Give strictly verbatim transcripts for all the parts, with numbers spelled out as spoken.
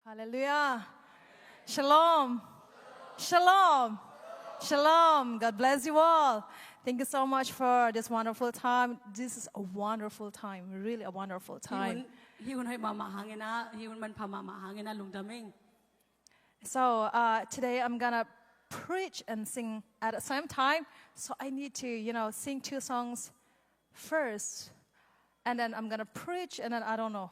Hallelujah. Shalom. Shalom. Shalom. God bless you all. Thank you so much for this wonderful time. This is a wonderful time, really a wonderful time. Hih hun hoih mahmah hangin ah, hih hun manpha mahmah hangin ah lungdam ing. So uh, today I'm gonna preach and sing at the same time. So I need to, you know, sing two songs first, and then I'm gonna preach, and then I don't know.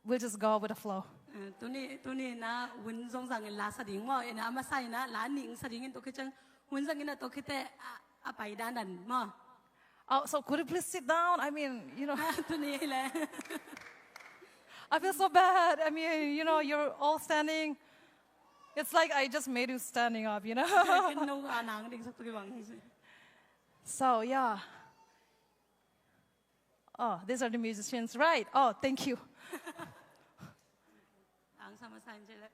We'll just go with the flow. Eh, tuni, tuni na hun zong zangin la sa ding maw, ina a masa ina la ning sa dingin, tua khit ciang hun zangin a tua khit teh a, a pai dandan maw. Oh, so could you please sit down? I mean, you know. Tuni le. I feel so bad. I mean, you know, you're all standing. It's like I just made you standing up, you know. Ken no a nang ding sak tu ki bang. So yeah. Oh, these are the musicians, right? Oh, thank you. Ang sama sa injele.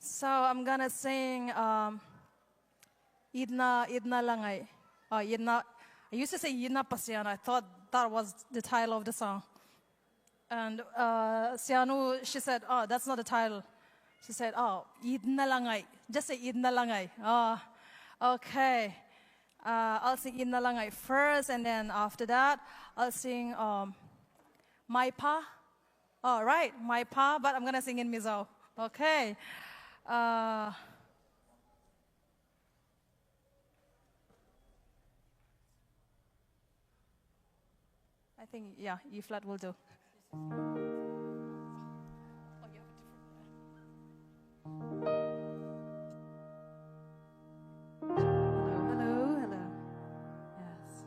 So I'm gonna sing um, Itna, Itna Langai. Oh, Itna. I used to say Itna Pasian. I thought that was the title of the song. And uh, Sianu, she said, "Oh, that's not the title." She said, "Oh, Itna Langai." Just say Itna Langai. Oh, okay. Uh, I'll sing Itna Langai first, and then after that, I'll sing um, Mai Pa. All right, Mai Pa, but I'm gonna sing in Mizo. Okay. Uh, I think, yeah, E flat will do. Hello, hello, hello. Yes.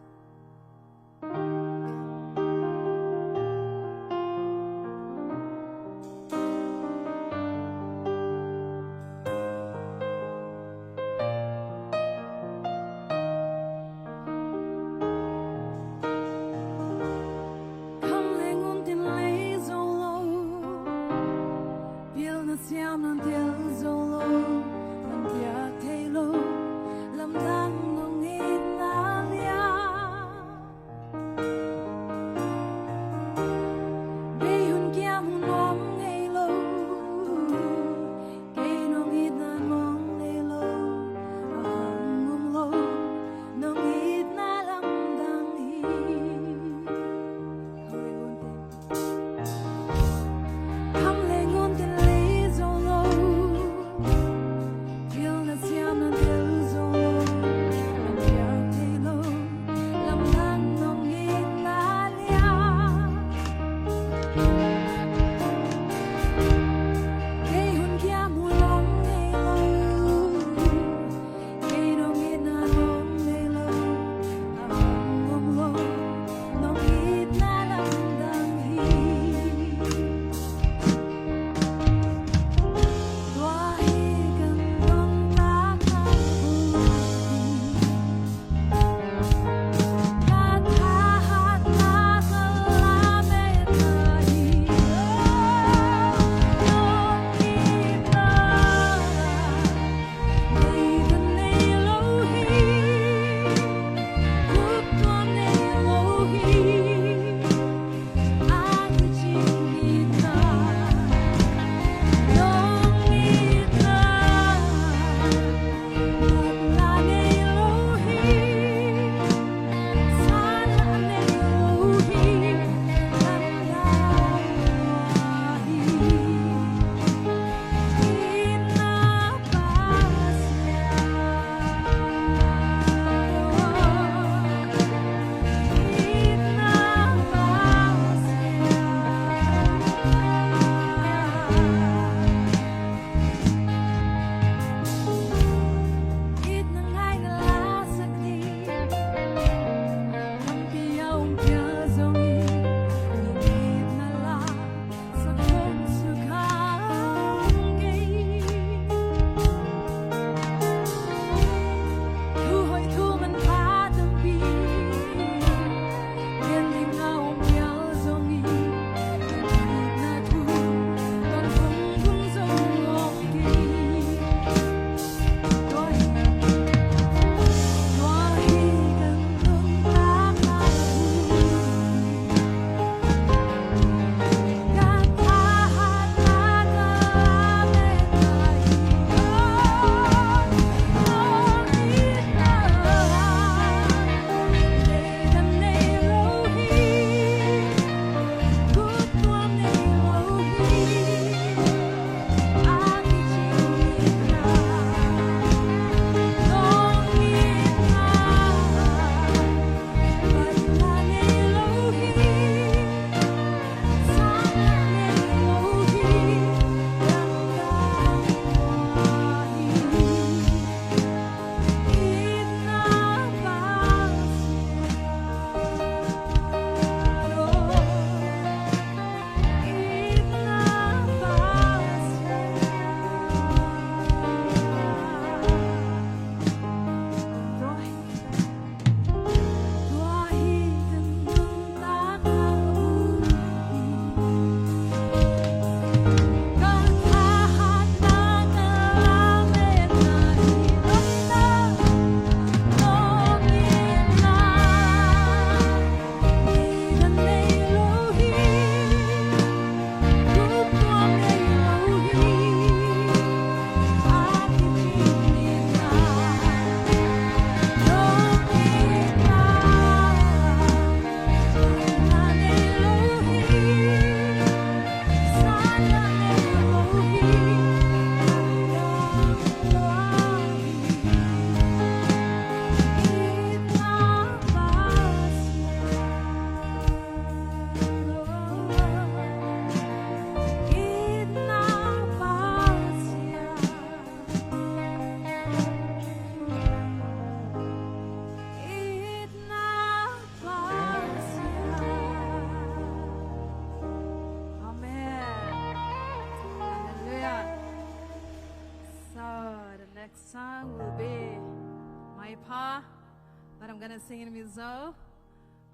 I'm gonna sing in Mizo.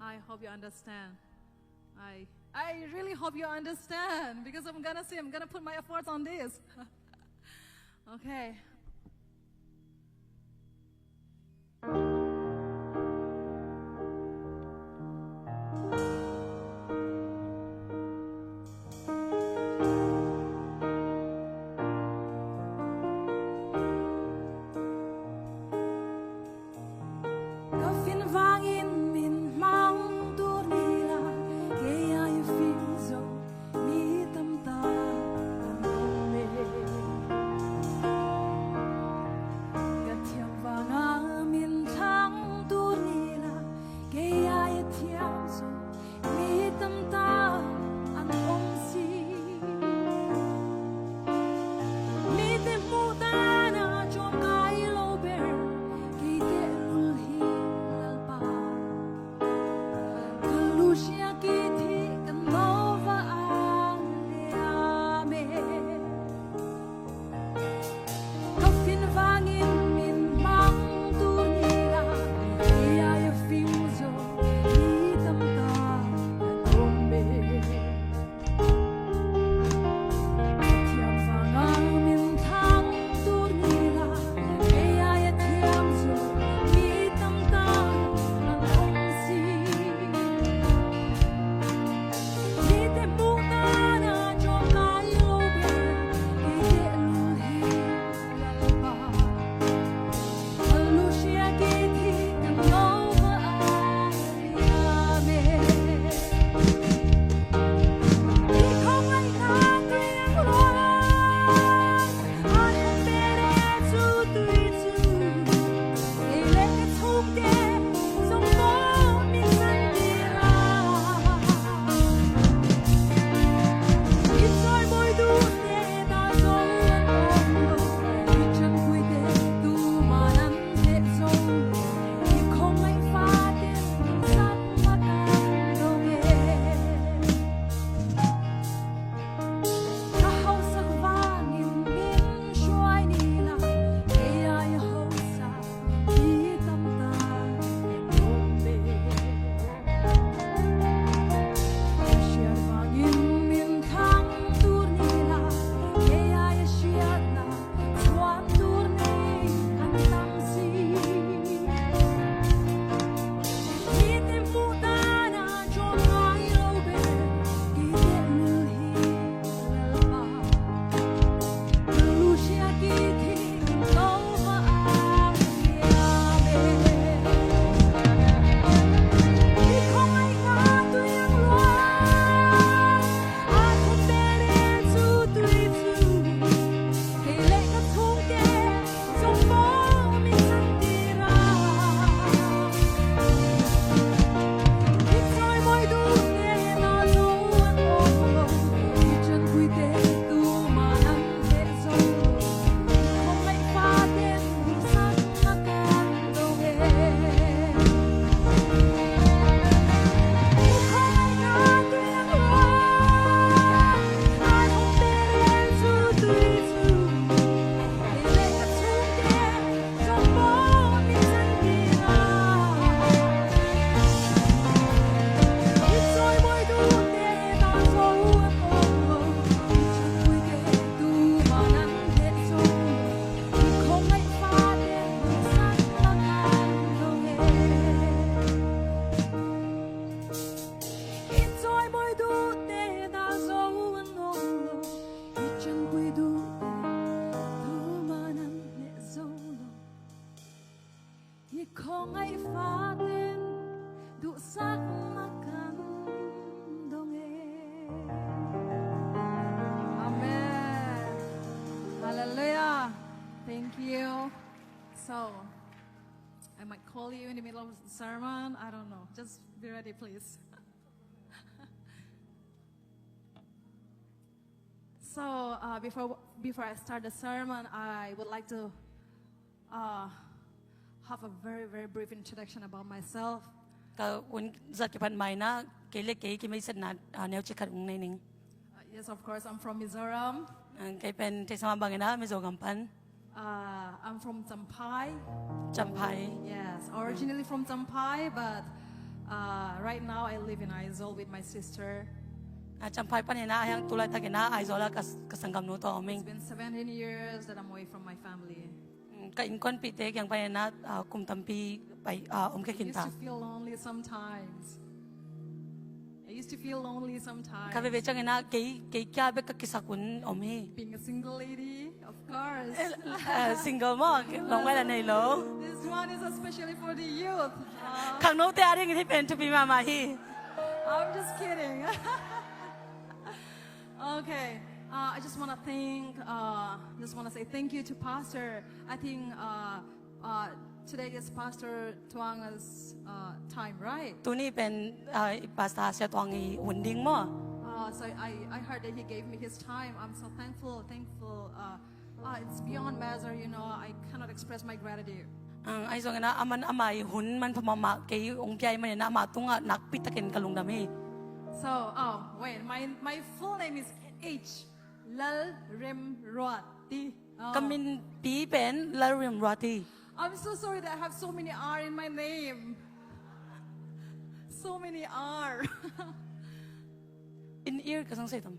I hope you understand. I I really hope you understand because I'm gonna sing. I'm gonna put my efforts on this. Okay. Ka fin vangin min hmang tur ni la, kei a i fim zo mi tamtak an om e. Ka thiam vanga min thang tur ni la, kei a i thiam zo mi tamtak an om si. Mite muh tana cawngkai lo ber, keite lul hi Lalpa. Ka lusia kit hi ka no va ang le amen. Ka fin vangin min hmang tur ni la, kei a i fim zo mi tamtak an om e. Ka thiam vanga min thang tur ni la, kei a i thiam zo mi tamtak an om si. Mite muh tana cawngkai lo ber, keite lul hi Lalpa. Ka lusia kit hi ka no va ang le amen. I khuangaihna tui ang lua, a thong tere cu tui cu. Kei le ka chungte zong mawh mi san tira. I cawimawi duhte ta zo an om lo. I canpuite tu man an heh zo lo. I khuangaih fate sak mak an dong e. Ka hausak vangin min hruai ni la, kei a i hausak mi tamtak an om e. Ka hriat vangin min thang tur ni la, kei a i hriatna thuam tur ni an tam si. Mite muh tana cawngkai lo ber, keite lul hi Lalpa. Ka lusia kit hi ka no va ang le amen. I khuangaihna tui ang lua, a thong tere cu tui cu. Kei le ka chungte zong mawh mi san tira. I cawimawi duhte ta zo an om lo. I canpuite tu man an heh zo lo. I khuangaih fate sak mak an dong e. I khuangaihna tui ang lua, a thong tere cu tui cu. Kei le ka chungte zong mawh mi san tira. I cawimawi duhte ta zo an om lo. I canpuite tu man an heh zo lo. I khuangaih fate sak mak an dong e. I cawimawi duhte ta zo an om lo. I canpui duhte tu man an heh zo lo. I khuangaih faten duhsak mak an dong e. Amen. Hallelujah. Thank you. So, I might call you in the middle of the sermon. I don't know. Just be ready, please. So, uh, before, before I start the sermon, I would like to, uh, have a very, very brief introduction about myself. Ka hun zat kipan maina, kei le kei kimeisatna, uh, neuci khat hong nei ning. Uh, yes, of course, I'm from Mizoram. Uh, kei pen theihsa mah bangin ah Mizo gam pan. Uh, I'm from Champhai. Champhai. Yes, originally from Champhai, but uh, right now I live in Aizawl with my sister. Ah, Champhai panin ah, a hiang tu laitak in ah, Aizawl ah ka, ka sanggamnu tawh om ing. It's been seventeen years that I'm away from my family. Mm, ka innkuanpihte kiang panin ah, ah, kum tampi pai, ah, om khia I khin used ta. To feel lonely sometimes. I used to feel lonely sometimes. Kha veve ciangin ah, kei, kei kia bek ka kisak hun om hi. Being a single lady, of course. Eh, single maw, lawng ngai la nei lo. This one is especially for the youth. Uh, Khangnote a ding hi pen thupi mahmah hi. I'm just kidding. Okay. Uh, I just want to thank, uh, just want to say thank you to Pastor. I think uh, uh, today is Pastor Tuanga's uh, time, right? Tuni pen, ah, i Pastor Sia Tuang i hun ding maw. Uh, so I, I heard that he gave me his time. I'm so thankful, thankful. Uh, uh, it's beyond measure, you know. I cannot express my gratitude. Ah, ahi zongin ah, aman ama i hun manpha mahmah kei hong pia ahih manin ah, ama tungah nakpi takin ka lungdam hi. So, oh, wait, my, my full name is H. Lalremruati. Oh. Ka minpi pen Lalremruati. I'm so sorry that I have so many R in my name. So many R. In ear ka sang sei tam.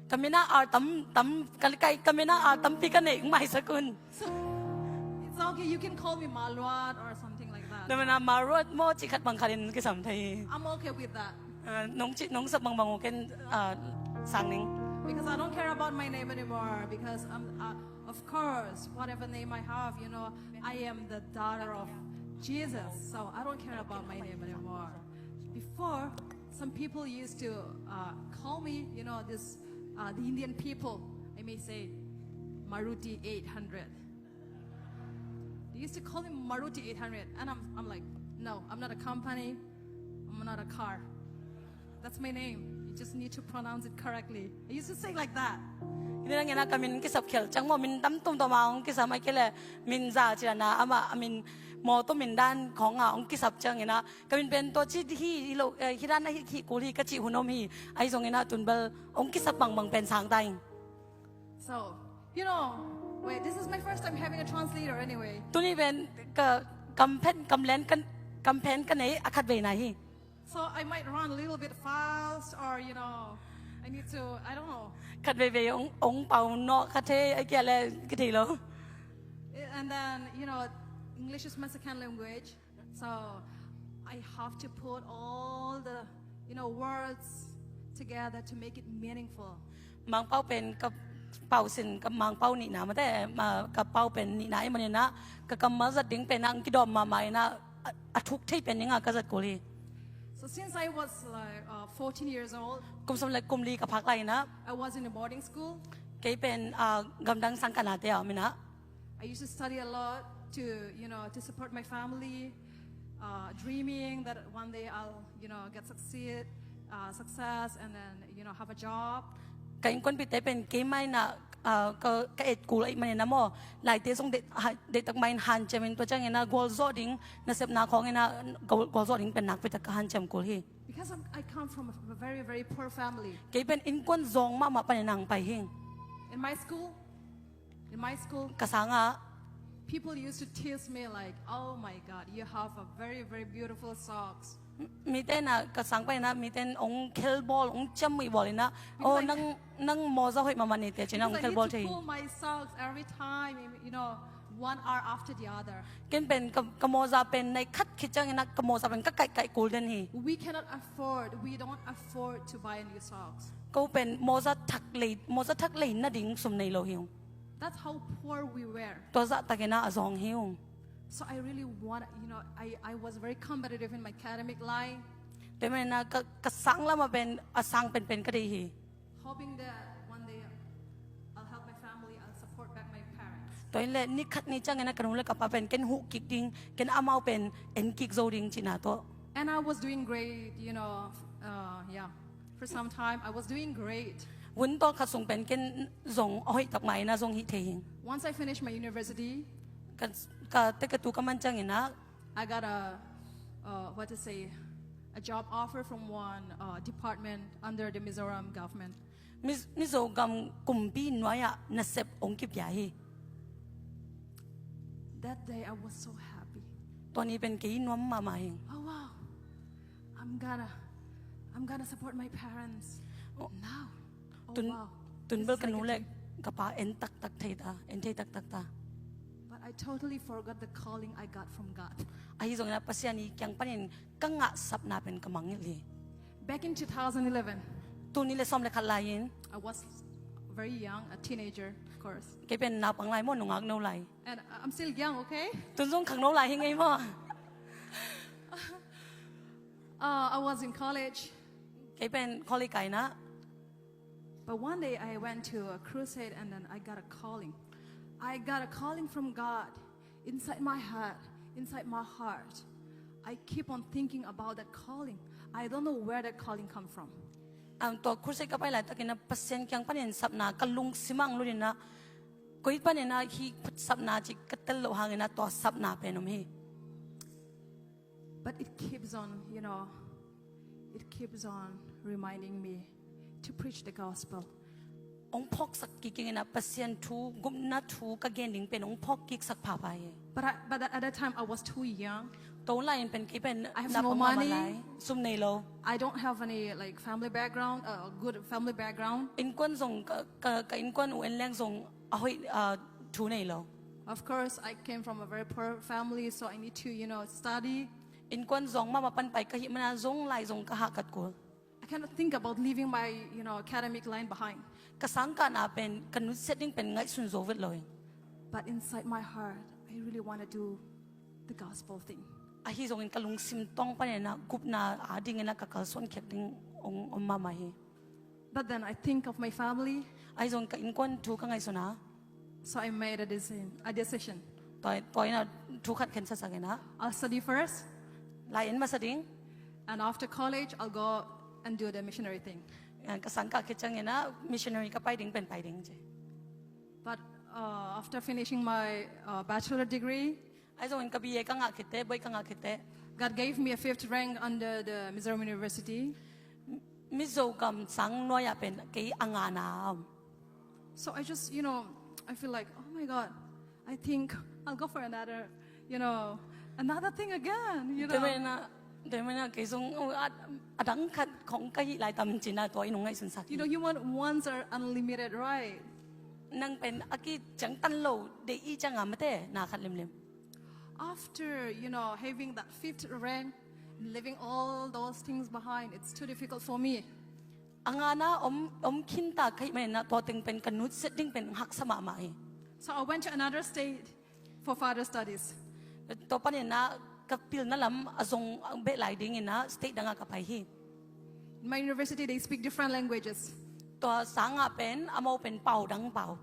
Ka min ah R tam, tam, ka, ka, ka min ah R tampi ka neih maisak un. So, it's okay, you can call me Maluat or something like that. Na min ah Maruat maw, cih khat bang khat in kisam thei. I'm okay with that. Ah, nong cih, nong sak bangbang uh ken, ah, sang ning. Because I don't care about my name anymore. Because I'm, uh, of course, whatever name I have, you know, I am the daughter of Jesus. So I don't care about my name anymore. Before, some people used to uh, call me, you know, this uh, the Indian people. I may say, Maruti eight hundred. They used to call me Maruti eight hundred, and I'm, I'm like, no, I'm not a company, I'm not a car. That's my name. You just need to pronounce it correctly. I used to say like that. Hih na ngen ah ka min kisap khial ciang maw, min tam tum tum a hong kisam, ahih kei leh min za ci dan a, amah a min mawtaw min dan khawng a hong kisap ciangin ah, ka min pen tua ci hi, hi lo, eh, hih dan a hi, hi kul hi ka cih hun om hi. Ahi zongin ah tun bel hong kisap bangbang pen sang ta ing. So, you know, wait, this is my first time having a translator anyway. Tuni pen ka kam phen, kam len kan, kam phen ka nei a khat vei na hi. So I might run a little bit fast or, you know, I need to, I don't know. Khat vei vei hong, hong pau nawh kha thei, ahih kei leh kithei lo. And then, you know, English is my second language. So I have to put all the, you know, words together to make it meaningful. Mangpau pen ka pau sin, ka Mangpau nihna mate, ma, ka pau pen nihna ahih manin ah, ka kammal zat ding pen ah hong kidawm mahmah in ah, a, a thuk thei pen ding a ka zat kul hi. So since I was like uh, fourteen years old, Kum sawm le kum li ka phak lai in ah, I was in a boarding school. kei pen, ah, gamdang sangkahnate a om in ah. I used to study a lot to, you know, to support my family, uh, dreaming that one day I'll, you know, get succeed, uh, success, and then, you know, have a job. Ka innkuanpihte pen keimah in ah, ah, ka, ka et kul ahih manin ah maw, laite zong deih, ha, deihtak mah in hanciam in, tua ciangin ah gualzawh ding, nasepna khawng in ah gual, gualzawh ding pen nakpi tak ka hanciam kul hi. Because I'm, I come from a very, very poor family. Kei pen innkuan zawng mahmah panin ah hong pai hi. In my school, in my school, Ka sang ah, people used to tease me like, "Oh my God, you have a very, very beautiful socks." mite in ah, ka sang panin ah, mite in hong khelbawl, hong ciamnuih bawl in ah, Because oh, I- nang, nang mawza hoih mahmah nei teh ci in ah hong Because I need khelbawl to thei hi. Pull my socks every time, you know, one hour after the other. Ken pen ka, ka mawza pen nai khat khit ciangin ah ka mawza pen ka kaihkaih kul den hi. We cannot afford, we don't afford to buy new socks. Ko pen mawza thak lei, mawza thak lei nading sum nei lo hi ung. That's how poor we were. Tua zahtakin ah a zawng hi ung. So I really want, you know, I, I was very competitive in my academic line, Tua manin ah ka, ka sang lamah pen a sang penpen ka deih hi. Hoping that one day I'll help my family, I'll support back my parents. Tua in leh ni khat ni ciangin ah ka nu le ka pa pen ken huh kik ding, ken amau pen en kik zo ding cihna tawh. And I was doing great, you know, uh, yeah, for some time I was doing great. Hun tawlkhat sung pen ken zong a hoih tak mah in ah zong hih thei hi. Once I finished my university, Ka, ka tekatu ka man ciangin ah I got a, uh, what to say, a job offer from one uh, department under the Mizoram government. Miz- Mizo gam kumpi nuai-ah nasep hong kipia hi. That day I was so happy. Tua ni pen kei nuam mahmah hi. Oh wow, I'm gonna, I'm gonna support my parents now. Oh Tun, wow. Tun This bel is ka like nu a le dream. Ka pa en taktak thei ta, en thei taktak ta. But I totally forgot the calling I got from God. Ahi zongin ah Pasian i kiang panin ka ngah sapna pen ka mangngilh hi. Back in two thousand eleven, Tul nih le sawm le khat lai-in, I was very young, a teenager, of course. Kei pen naupang lai maw, nungak no lai. And I'm still young, okay? Tun zong khang no lai hi ngei maw. Uh, I was in college. Kei pen college kai-in ah. But one day I went to a crusade and then I got a calling. I got a calling from God inside my heart, inside my heart. I keep on thinking about that calling. I don't know where that calling come from. Am, tua crusade ka pai laitakin ah Pasian kiang panin sapna ka lungsim ah hong lutin ah, koi panin ah hih sapna cih ka tel loh hangin ah tua sapna pen om hi. But it keeps on, you know, it keeps on reminding me to preach the gospel. Hong phawksak kik kik in ah Pasian thu, gupna thu ka gen ding pen hong phawk kiksak phapha hi. But, I, but at that time I was too young. Tua lai-in pen kei pen I have naupang no mahmah money. Lai, sum nei lo. I don't have any like family background, a good family background. Innkuan zong ka, ka, ka innkuan u en leng zong a hoih, ah, thu nei lo. Of course, I came from a very poor family, so I need to, you know, study. Innkuan zong mahmah pan pai ka hih manin ah zong lai zong ka hahkat kul. I cannot think about leaving my, you know, academic line behind. Ka sangkahna pen ka nutsiat ding pen ngaihsun zo vet lo hi. But inside my heart, I really want to do the gospel thing. Ahi zongin ka lungsim tawng panin ah gupna a dingin ah ka kalsuan khiat ding hong om mahmah hi. But then I think of my family, Ahi zongin ka innkuan thu ka ngaihsun a. So I made a decision. A decision. Tua, tua in ah thu khat khensasak in ah. I'll study first, Lai en masa ding. And after college, I'll go and do the missionary thing. Ka sangkah khit ciangin ah missionary ka pai ding pen pai ding ci. But uh, after finishing my uh, bachelor degree, Ahi zongin ka B A ka ngah khit teh, buai ka ngah khit teh, God gave me a fifth rank under the Mizoram University. Mizo gam sang nuai-ah pen kei a ngana om. So I just, you know, I feel like, oh my God, I think I'll go for another, you know, another thing again, you know. Tua manin ah, tua manin ah kei zong, oh, a, a dang khat khong ka hih lai tam ci-in ah tua in hong ngaihsunsak hi. You know, human wants are unlimited, right? Nang pen a kiciangtan lo deih i ciang a mate, na khat limlim. After, you know, having that fifth rank, leaving all those things behind, it's too difficult for me. A ngana om, om khinta ka hih manin ah tua teng pen ka nutsiat ding pen haksa mahmah hi. So I went to another state for further studies. Tua panin ah ka pilna lam a zong beh lai dingin ah state dangah ka pai hi. In my university, they speak different languages. Tua sangah pen amau pen pau dang pau.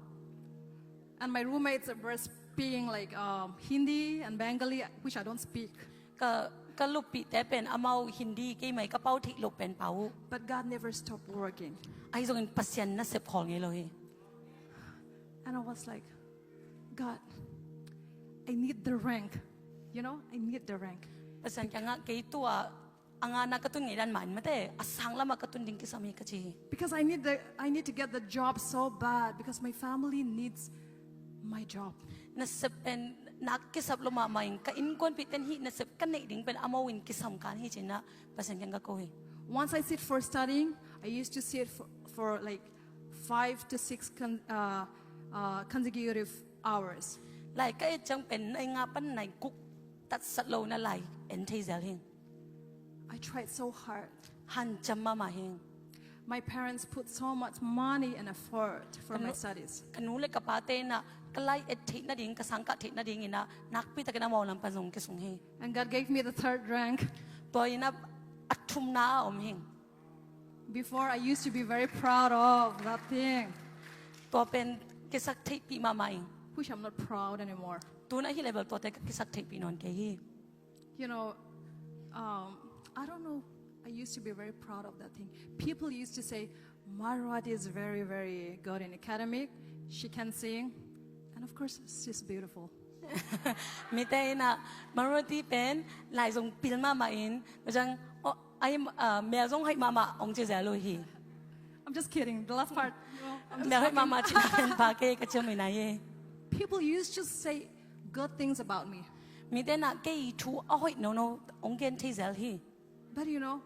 And my roommates were speaking like um, Hindi and Bengali, which I don't speak. Ka, ka luppihte pen amau Hindi, kei mah ka pau theih loh pen pau uh. But God never stopped working. Ahi zongin Pasian nasep khawl ngei lo hi. And I was like, God, I need the rank. You know, I need the rank. Pasian kiangah kei tua a ngana ka tun ngei dan mah in mate, a sang lamah ka tun ding kisam hi ka ci hi. Because I need the I need to get the job so bad because my family needs my job. Nasep pen nak kisap lo mahmah in, ka innkuanpihte in hih nasep ka neih ding pen amau in kisam kan hi ci-in ah Pasian kiang ka ko hi. Once I sit for studying, I used to sit for, for like five to six con, uh, uh, consecutive hours. Lai ka et ciang pen nai nga pan nai guk tatsat lo-in ah lai en thei zel hi. I tried so hard. Hanciam mahmah hi. My parents put so much money and effort for my studies. Ka nu le ka pate in ah ka lai et theih nading, ka sangkah theih nadingin ah nakpi takin amau lam pan zong kisung hi. And God gave me the third rank. Tua in ah a thumna a om hi. Before, I used to be very proud of that thing, Tua pen kisaktheihpih mahmah hi. which I'm not proud anymore. Tu-in ah hih level tuate ka kisaktheihpih nawn kei hi. You know, um, I don't know. I used to be very proud of that thing. People used to say, Marwati is very, very good in academic. She can sing. And of course, she's beautiful. Mite in ah Marwati pen lai zong pil mahmah in, macam, oh, Ai, ah, mel zong hoih mahmah hong ci zel uh hi. I'm just kidding. The last part, you know, I'm just Mel hoih joking. Mahmah cina pen pha kei ka ciam ina hi. People used to say good things about me. Mite na kei thu a hoih nono hong gen thei zel hi. But you know,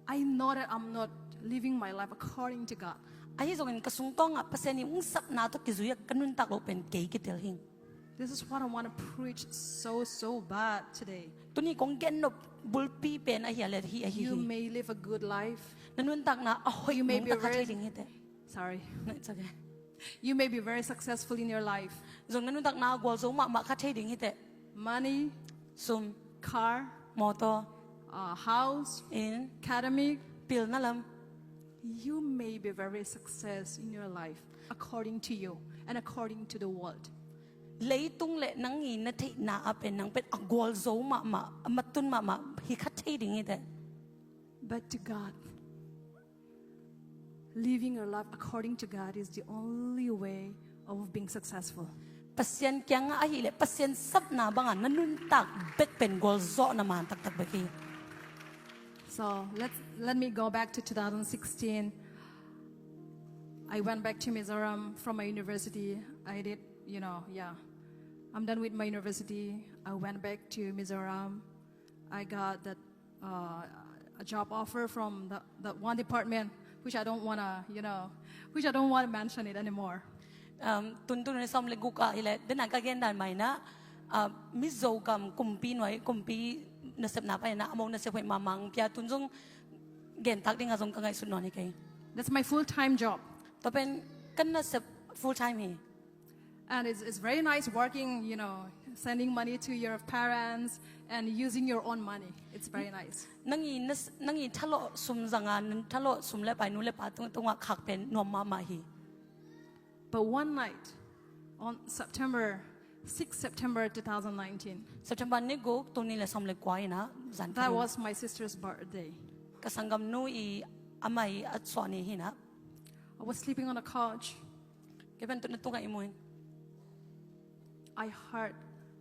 I know that I'm not living my life according to God. Ahi zongin ka sungtawngah Pasian i hong sapna tawh kizui a ka nuntak loh pen kei kitel hing. This is what I want to preach so, so bad today. Tuni kong gen nop bulpi pen ahi a let hi ahi You hi. May live a good life. Na nuntakna a hoih You may mong be tak kha thei rich. Ding hi teh. Sorry. No, it's okay. You may be very successful in your life. Zong na nuntakna a gualzo mahmah kha thei ding hi teh. Money, Sum, car, mawtaw, uh, house, inn, academic. Pilna lam. You may be very success in your life according to you and according to the world. Leitung le nang i na theihna a pen nang pen a gualzo mahmah, a matun mahmah hi kha thei ding hi teh. But to God, living your life according to God is the only way of being successful. Pasian kiangah ahileh Pasian sapna bangah na nuntak bek pen gualzawhna man taktak bek hi. So let's, let me go back to two thousand sixteen. I went back to Mizoram from my university. I did, you know, yeah. I'm done with my university. I went back to Mizoram. I got that uh, a job offer from the, the one department, which I don't wanna, you know, which I don't wanna mention it anymore. Um, tun tun ni sawm le guk ah hileh dena ka gen dan mai na, uh, Mizo gam kumpi nuai kumpi nasepna pai na a mo nasep hoih mahmah pia tun zong gen tak ding a zong ka ngaihsut nuan hi kei. That's my full-time job. Tua pen kan nasep full time hi. And it's, it's very nice working, you know, sending money to your parents and using your own money. It's very nice. Nang i nas- nang i thalawh sum zanga nan thalawh sum le pai nu le pa tung tungah khak pen nuam mahmah hi. But one night, on September, sixth September two thousand nineteen, September ni guk tuni le sawm le kua ina zan that was my sister's birthday. Ka sanggam nu i amai a suah ni hi na. I was sleeping on a couch. Kei pen tun na tungah i muin. I heard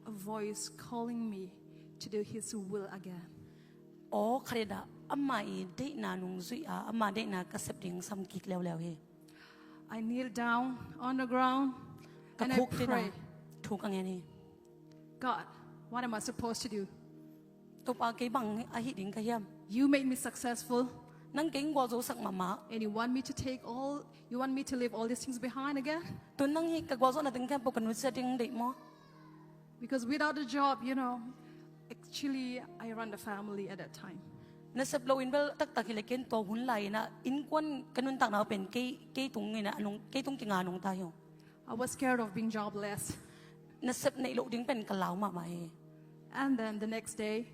a voice calling me to do his will again. Aw kharida ama i deihna nung zui a ama deihna ka sep ding sam kik leuleu hi. I kneel down on the ground Ka and I khuk tina pray, thu ka ngen hi. God, what am I supposed to do? Topa kei bang ahi ding ka hiam? You made me successful Nang kei gualzo sak mahmah. and you want me to take all, you want me to leave all these things behind again? Tun nang hi ka gualzawhna ding khempeuh ka nusia ding deih maw? Because without a job, you know, actually, I run the family at that time. Nasep lo in bel taktak hileh ken tua hun lai ina innkuan ka nuntakna pen kei kei tung ina anung kei tung kinga nung ta hi. I was scared of being jobless. Nasep neih loh ding pen ka lau mahmah hi. And then the next day,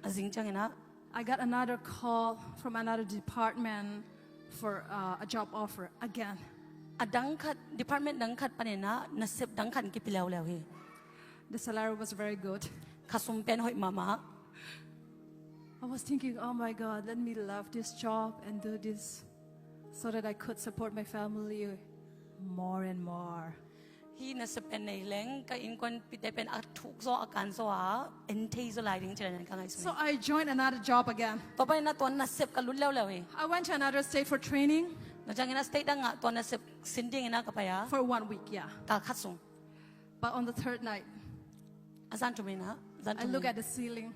A zing ciang ina I got another call from another department for uh, a job offer again. A dang khat department dang khat pan ina nasep dang khat kipi leuleu hi. The salary was very good. Kha sum pen hoih mahmah. I was thinking, oh my God, let me love this job and do this so that I could support my family more and more. Hi nasep pen nei leng ka innkuan pite pen a thuk zaw a kan zaw a en thei zaw lai ding cilen ka ngaihsun. So I joined another job again. Tua pen na tua nasep ka lut leuleu hi. I went to another state for training Na ciang ina state dang ah tua nasep sin ding ina ka pai a. For one week, yeah. Kal khat sung. But on the third night, A zan thum ina zan I thum look ina. At the ceiling.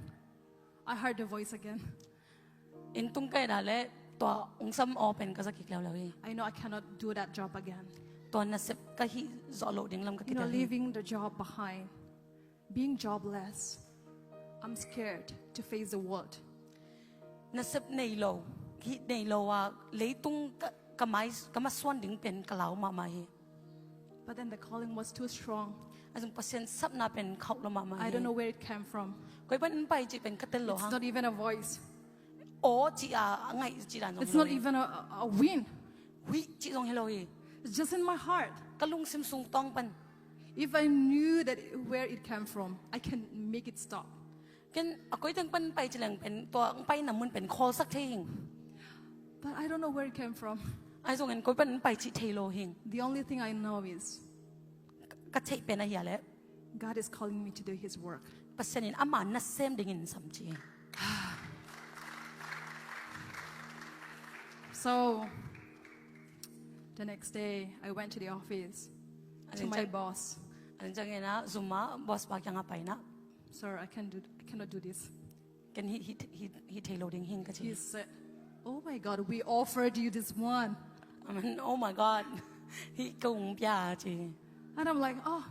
I heard the voice again. Inn tung kai da le tua ungsam aw pen ka zakik leuleu hi. I know I cannot do that job again. Tua nasep ka hih zawh loh ding lam ka You know, kidal hi. Leaving the job behind, being jobless, I'm scared to face the world. Nasep nei lo hih nei lo a leitung ka, ka, mai, ka masuan ding pen ka lau mahmah hi. But then the calling was too strong. A zong Pasian sapna pen khauh lo mahmah hi. I don't know where it came from. Koi pan in pai cih pen ka tel lo It's hang. Not even a voice. Aw cih a a ngaih cih dan zong It's hi lo not hi. Even a, a wind. Huih cih zong hi lo hi. It's just in my heart. Ka lungsim sung tawng pan. If I knew that where it came from, I can make it stop. Ken a koi teng pan pai cileng pen tua ang pai na mun pen khawl sak thei hing. But I don't know where it came from. Ai zong en koi pan pai cih thei lo hing. The only thing I know is Ka theih pen a hia le God is calling me to do His work. Pasian in ama nasem dingin sam ci. So, the next day, I went to the office, to my boss. A ding ciangin ah zum ah boss pa kiangah pai in ah, "Sir, I can do, I cannot do this." "Ken hih, hih, hih, hih thei lo ding hi ing," ka ci. He said, "Oh my God, we offered you this one." I mean, "Oh my God, hih kong pia," ci. And I'm like, "Oh,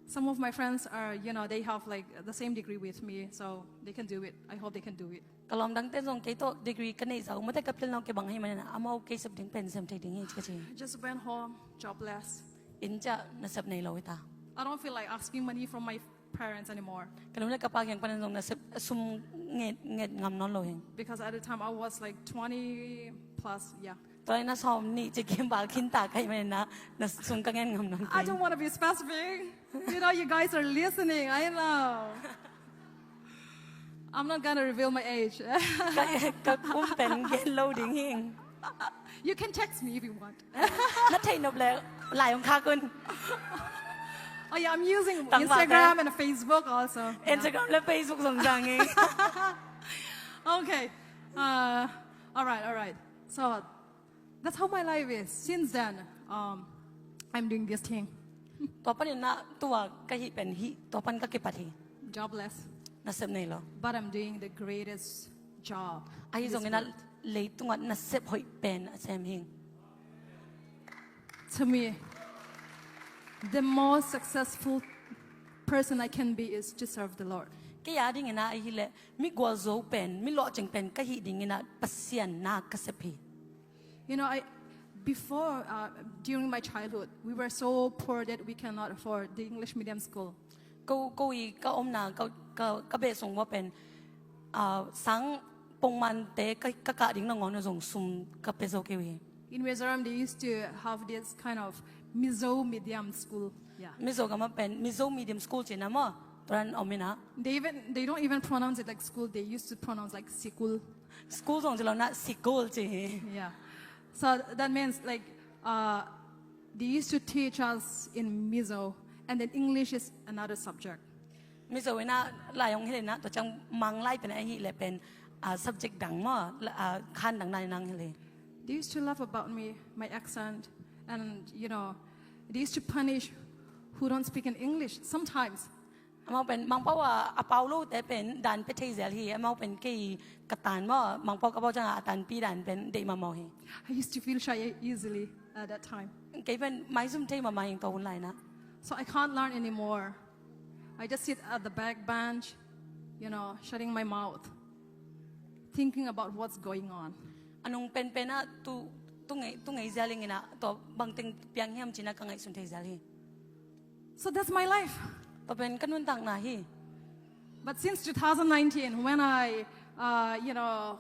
some of my friends are, you know, they have, like, the same degree with me, so they can do it. I hope they can do it." Ka lawm dangte zong kei tawh degree ka neih zah uh, mate ka pilna uh kei bang hi manin ah, amau kei sep ding pen sem thei ding hi, ci ka ci. I just went home jobless. Inn ciah nasep nei lo hi ta. I don't feel like asking money from my parents anymore. Ka nu le ka pa kiang panin zong nasep sum nget, nget ngam nawn lo hi. Because at the time I was, like, twenty plus, yeah. Tua lai na sawm nih ci kim bal khin ta ka hih manin ah, na sum ka nget ngam nawn kei. I don't want to be specific. You know, you guys are listening. I know. I'm not gonna reveal my age. Ka, ka kum pen gen lo ding hi ing. You can text me if you want. Na theih nop leh lai hong khak un. Oh yeah, I'm using Instagram and Facebook also. Instagram le Facebook zong zang hi. Okay. Uh, all right, all right. So that's how my life is. Since then, um, I'm doing this thing. Tua panin ah tua ka hih pen hih, tua pan ka kipat hi. Jobless. Nasep nei lo. But I'm doing the greatest job. Ahi zongin ah leitungah nasep hoih pen a sem hi ing. To me, the most successful person I can be is to serve the Lord. Kei a dingin ah ahih leh mi gualzo pen, mi lawhcing pen ka hih dingin ah Pasian na ka sep hi. You know, I, before, uh, during my childhood, we were so poor that we cannot afford the English medium school. Ko, ko i ka omna, ka, ka, ka beh sung ua pen, ah, sang pongmante ka, ka kah ding nangawn uh zong sum ka pia zo kei uh hi. In Mizoram, they used to have this kind of Mizo medium school. Yeah. Mizo gam ah pen Mizo medium school ci-in ah maw, tua dan om in ah. They even, they don't even pronounce it like school. They used to pronounce like sikul. School zong ci lo in ah, sikul ci hi. Yeah. So that means, like, uh, they used to teach us in Mizo, and then English is another subject. Mizo in ah lai hong hilh in ah, tua ciang Mang lai pen ahih leh pen, ah, subject dang maw, ah, khan dang dan in ah hong hilh hi. They used to laugh about me, my accent, and, you know, they used to punish who don't speak in English sometimes. Amau pen Mangpau a, a pau lote pen dan pia thei zel hi. Amau pen kei ka tan maw, Mangpau ka pau ciangin a tanpi dan pen deih mahmah hi. I used to feel shy easily at that time. Kei pen maizum thei mahmah hi ing tua hun lai-in ah. So I can't learn anymore. I just sit at the back bench, you know, shutting my mouth, thinking about what's going on. A nung penpen ah tu, tu ngei, tu ngei zel ing in ah, tua bangteng piang hiam ci-in ah ka ngaihsun thei zel hi. So that's my life. Tua pen ka nuntakna hi. But since two thousand nineteen, when I, uh, you know,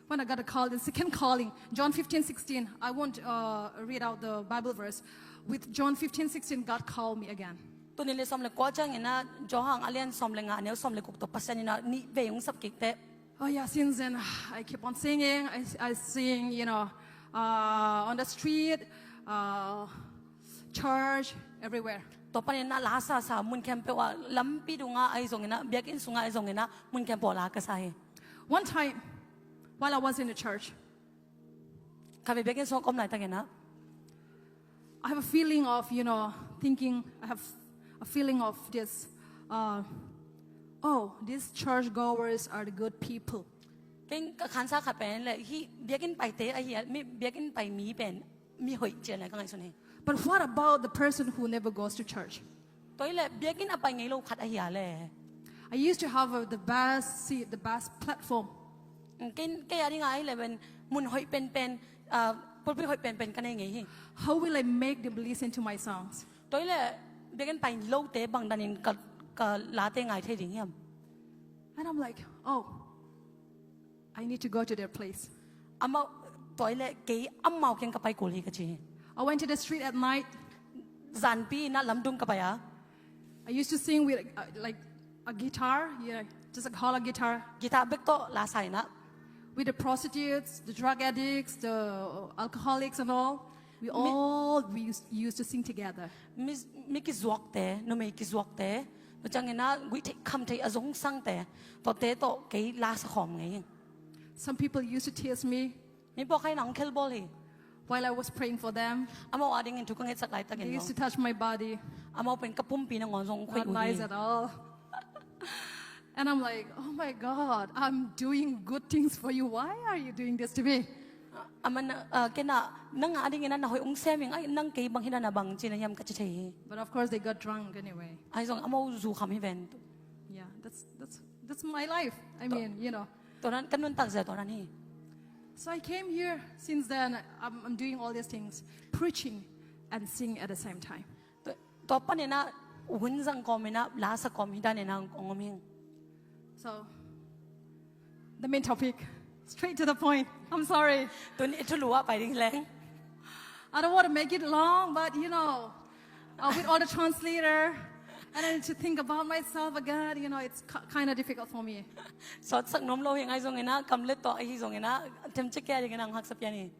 when I got a call, the second calling, John fifteen sixteen, I won't, uh, read out the Bible verse. With John fifteen sixteen, God called me again. Tuni le sawm le kua ciangin ah, Johan a lian sawm le nga, a neu sawm le guk tawh Pasian in ah nih vei hong sap kik teh. Oh yeah, since then, I keep on singing. I, I sing, you know, uh, on the street, uh, church, everywhere. Tua panin ah la sasa mun khempeuh ah, lampi dungah ahi zongin ah, biakinn sungah ahi zongin ah, mun khempeuh ah la ka sa hi. One time, while I was in the church, khatvei biakinn sungah ka om laitakin ah, I have a feeling of, you know, thinking, I have a feeling of this, uh, "Oh, these church goers are the good people." Kei ka khansa khat pen leh, hih biakinn paite ahi a, mi, biakinn pai mi pen mi hoih ci-in ah ka ngaihsun hi. But what about the person who never goes to church? Tua hi leh biakinn a pai ngei lo khat ahi a leh? I used to have, uh, the best seat, the best platform. Kei, kei a dingin ahi leh pen mun hoih penpen, ah, pulpit hoih penpen ka nei ngei hi. How will I make them listen to my songs? Tua hi leh biakinn pai lote bang danin ka, ka late ngai thei ding hiam? And I'm like, "Oh, I need to go to their place." Amau, tua hi leh kei amau kiang ka pai kul hi ka ci hi. I went to the street at night. Zanpi in ah lamdung ka pai a. I used to sing with, uh, like, a guitar, you know, just a hollow guitar. Guitar bek tawh la sa in ah. With the prostitutes, the drug addicts, the alcoholics and all, we all, we used, used to sing together. Mi, mi kizuakte, numei kizuakte, tua ciangin ah guih theih kham theih a zong sangte, tuate tawh kei la sa khawm ngei hi. Some people used to tease me. Mi pawlkhat in ah hong khelbawl hi. While I was praying for them, Amau adingin thu ka ngetsak laitakin they zong, used to touch my body. amau pen ka pumpi nangawn zong hong khuih Not nice uh hi. At all. And I'm like, "Oh my God, I'm doing good things for you. Why are you doing this to me?" Amau in ah, ah, ken ah, nang adingin ah na hoih hong sem ing, ai, nang kei bang hi dan a bang ci na hiam ka ci thei hi. But of course, they got drunk anyway. Ahi zong amau zu kham hi ven. Yeah, that's that's that's my life. I mean, you know. Tua dan ka nuntak zia tua dan hi. So I came here. Since then, I'm, I'm doing all these things, preaching and singing at the same time. Tua, tua panin ah hun zang kawmin ah la sa kawm hi danin ah hong om ing. So, the main topic, straight to the point. I'm sorry. Tuni thulu ah pai ding leng. I don't want to make it long, but you know, uh, with all the translator, and then to think about myself again, you know, it's kind of difficult for me. Sawtsak nuam lo hi, ahi zongin ah kam le tawh ahi zongin ah themcik kei adingin ah hong haksa pian hi.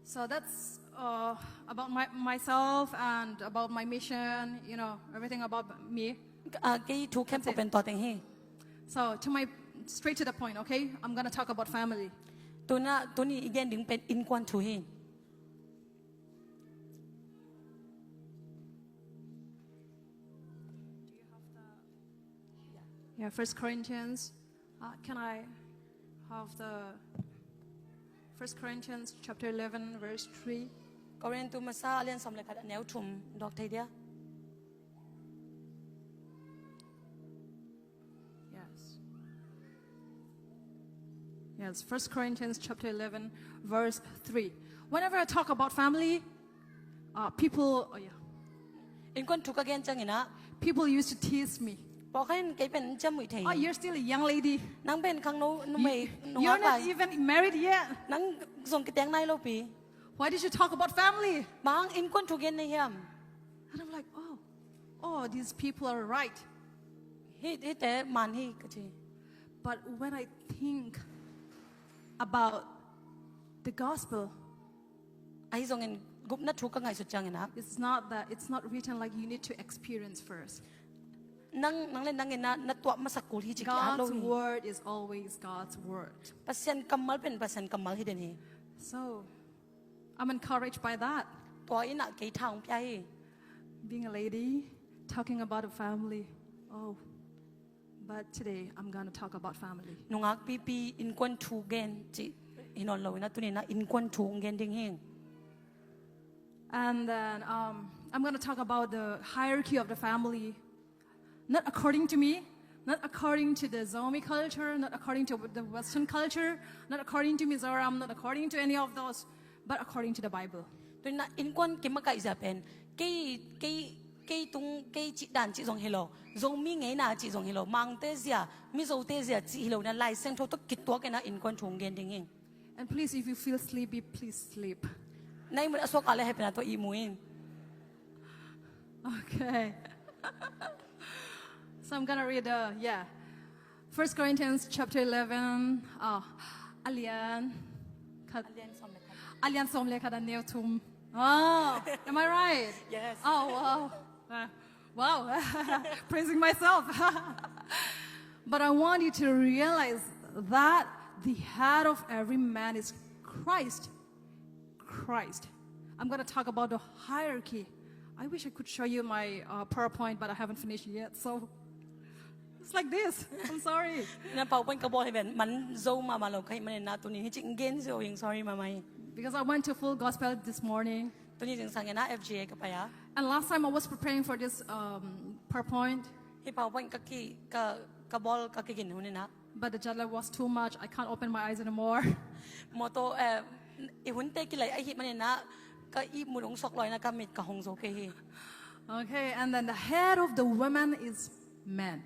So that's uh, about my, myself and about my mission, you know, everything about me. Ah, kei thu khempeuh pen tua teng hi. So to my straight to the point, okay? I'm gonna talk about family. Tuni, tuni i gen ding pen innkuan thu hi. Yeah, First Corinthians. Uh, can I have the First Corinthians chapter eleven, verse three? Korintu masa a lian sawm le khat a neu thum dawk thei dia. Yes. Yes, First Corinthians chapter eleven, verse three. Whenever I talk about family, uh, people, oh yeah, Innkuan thu ka gen ciangin ah people used to tease me. Pawlkhat in kei pen ciamnuih thei. Oh, you're still a young lady. Nang pen khangno numei You're not even married yet. Nang zong kiteng nai lo pi. Why did you talk about family? Bang innkuan thu gen na hiam? And I'm like, oh, oh, these people are right. Hi, hihte man hi ka ci. But when I think about the gospel, Ahi zongin gupna thu ka ngaihsut ciangin ah it's not that, it's not written like you need to experience first. Nang, nang le nangin ah na tuah masak kul hi ci ki at lo God's hi. Word is always God's word. Pasian kammal pen Pasian kammal hi den hi. So I'm encouraged by that. Tua in ah kei tha hong pia hi. Being a lady, talking about a family. Oh, but today I'm gonna talk about family. Nungak pipi innkuan thu gen ci hi nawn lo in ah tuni in ah innkuan thu hong gen ding hi. And then um, I'm gonna talk about the hierarchy of the family. Not according to me, not according to the Zomi culture, not according to the Western culture, not according to Mizoram, not according to any of those, but according to the Bible. Tuni in ah innkuan kimakaih zia pen kei, kei, kei tung, kei cih dan cih zong hi lo, Zomi ngeina cih zong hi lo, Mangte zia, Mizote zia cih hi lo in ah Lai Siangtho tawh kituak in ah innkuan thu hong gen ding hi. And please, if you feel sleepy, please sleep. Na ihmu a suak a le hehpihna tawh ihmu in. Okay. So I'm gonna read the, yeah. First Corinthians chapter eleven, uh, a lian khat, a lian sawm le khat a neu thum. Oh, am I right? Yes. Oh, wow. Uh, wow. Praising myself. But I want you to realize that the head of every man is Christ. Christ. I'm gonna talk about the hierarchy. I wish I could show you my uh, PowerPoint, but I haven't finished yet, so it's like this. I'm sorry. Na PowerPoint ka bawl hi ven, man zo mahmah lo ka hih manin ah tuni hi cih gen zo ing, sorry mahmah hi. Because I went to Full Gospel this morning. Tuni zingsang in ah F G A ka pai a. And last time I was preparing for this um, PowerPoint. Hih PowerPoint ka ki, ka, ka bawl ka kigin hun in ah. But the jet lag was too much. I can't open my eyes anymore. Mawtaw, eh, i hunte kilai ahih manin ah ka ihmut hong suak lua in ah ka mit ka hong zo kei hi. Okay, and then the head of the woman is men.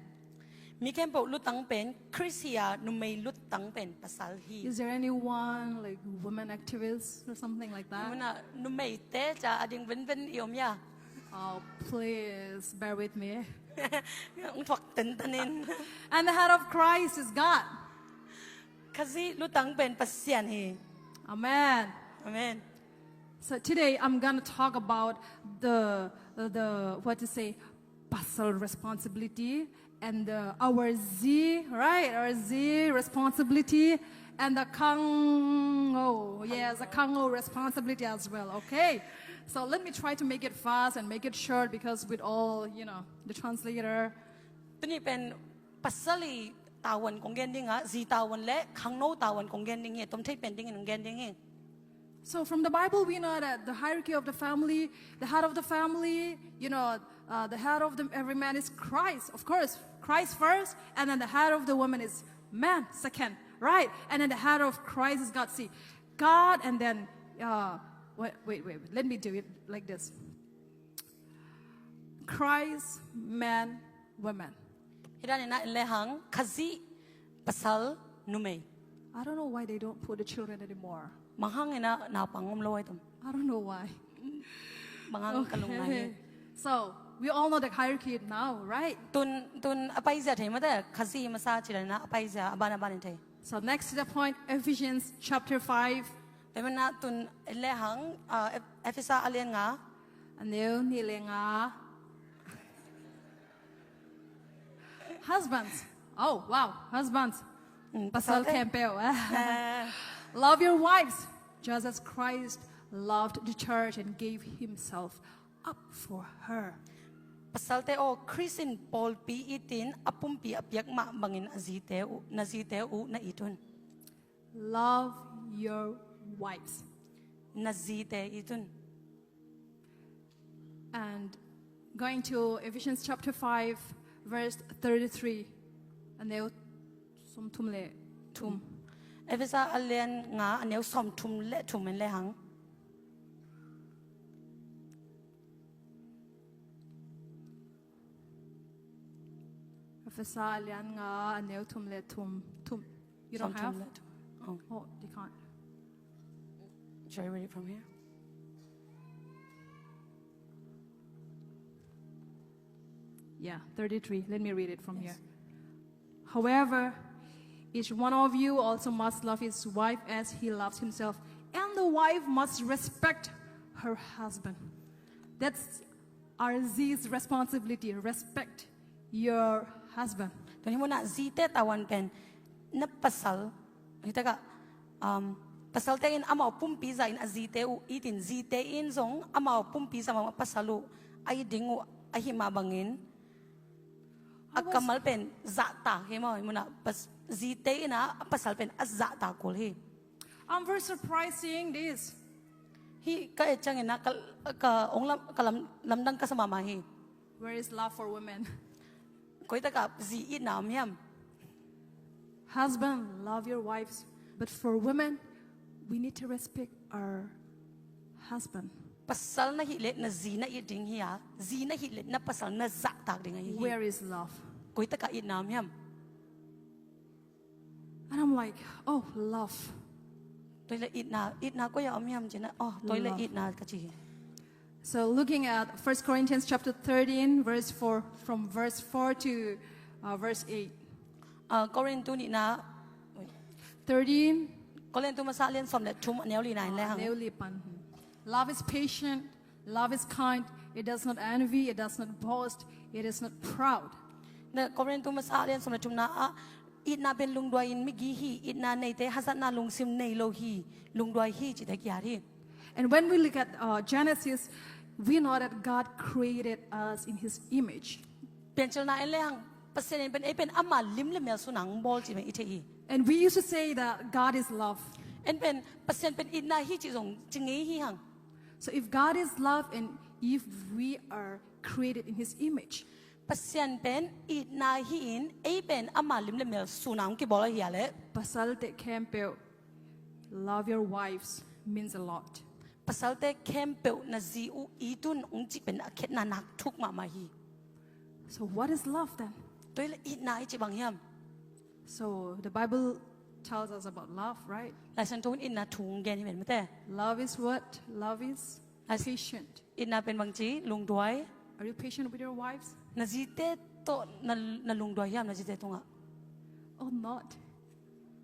Mi khempeuh lutang pen Khrist hi a, numei lutang pen pasal hi. Is there anyone like women activists or something like that? Muna numeite ca a ding venven i om hia? Oh, please bear with me. Hong thuak tentan in. And the head of Christ is God. Khazih lutang pen Pasian hi. Amen. Amen. So today I'm gonna talk about the the what to say, pasal responsibility and the, our zi, right? Our zi responsibility And the kango, yes, the kango responsibility as well. Okay, so let me try to make it fast and make it short because with all, you know, the translator. Tuni pen pasal i tavuan kong gen ding a, zi tavuan le khangno tavuan kong gen ding hi, tom thei pen dingin kong gen ding hi. So from the Bible, we know that the hierarchy of the family, the head of the family, you know, uh, the head of the, every man is Christ. Of course, Christ first, and then the head of the woman is man second, right? And then the head of Christ is God. See, God, and then, uh, wait, wait, wait, let me do it like this. Christ, man, woman. Hi dan in ah en le hang, Khazih, pasal, numei. I don't know why they don't put the children anymore. Bang hang in ah naupang om lo ai tom. I don't know why. Bang hang ka lung ngai hi. So we all know the hierarchy now, right? Tun, tun a paizia thei mate, Khazih masa ci dan in ah a paizia, a ban a ban in thei. So next to the point, Ephesians chapter five. Tua manin ah tun en le hang, ah, Eph-, Efesa a lian nga. A neu nih le nga. Husbands. Oh, wow. Husbands. Mm, Pasal pasal te. Khempeuh. Ah. Love your wives, just as Christ loved the church and gave himself up for her. Pasalte aw, Khrist in pawlpi it in a pumpi a piak mah bangin a zite uh, na zite uh na it un. Love your wives. Na zite it un. And going to Ephesians chapter five, verse thirty-three. A neu sawmthum le thum. Efesa a lian nga, a neu sawmthum le thum en le hang. Efesa a lian nga, a neu thum le thum. Thum. You don't Sawmthum have? Le thum. Oh. Oh, they can't. Shall I read it from here? Yeah, thirty-three. Let me read it from here. However, each one of you also must love his wife as he loves himself, and the wife must respect her husband. That's our Z's responsibility. Respect your husband. Tun hi mun ah zite tavuan pen na pasal, hi tak ah, um, pasalte in amau pumpi zah in a zite uh it in, zite in zong amau pumpi zah mah pasal uh a it ding uh ahi mah bangin a kammal pen zahtak hi maw, hi mun ah pas-, zite in ah a pasal pen a zahtak kul hi. I'm very surprised seeing this. Hih ka et ciangin ah ka, ka ong lam, ka lam, lamdang ka sa mahmah hi. Where is love for women? Koi tak ah zi itna om hiam? Husband, love your wives. But for women, we need to respect our husband. Pasal na hih leh na zi na it ding hi a, zi na hih leh na pasal na zahtak ding ahi hi. Where is love? Koi tak ah itna om hiam? And I'm like, oh, love. Tua leh itna, itna koi ah om hiam ci-in ah, oh, tua leh itna ka ci hi. So looking at First Corinthians chapter thirteen, verse four, from verse four to uh, verse eight. Ah, Korintu nihna, Thirteen. Korintu masa lian sawm le thum a neu lina in le hang. Neu li pan. Love is patient. Love is kind. It does not envy. It does not boast. It is not proud. Na Korintu masa lian sawm le thumna ah, itna pen lungduai in migi hi, itna neite hazatna lungsim nei lo hi, lungduai hi cite kiat hi. And when we look at uh, Genesis, we know that God created us in His image. Piancilna en le hang, Pasian in pen ei pen ama lim le mel suna hong bawl ci pen i thei hi. And we used to say that God is love. En pen Pasian pen itna hi ci zong ci ngei hi hang. So if God is love and if we are created in His image, Pasian pen itna hi in ei pen ama lim le mel suna hong kibawl ahi a leh, pasalte khempeuh, love your wives means a lot. Pasalte khempeuh na zi uh it un hong cih pen a khetna nak thuk mahmah hi. So what is love then? Tua leh itna i cih bang hiam? So the Bible tells us about love, right? Laisiangtho in itna thu hong gen hi pen mate. Love is what? Love is As- patient. Itna pen bang ci, lungduai. Are you patient with your wives? Na zite tawh na, na lungduai hiam na zite tungah? Oh, not.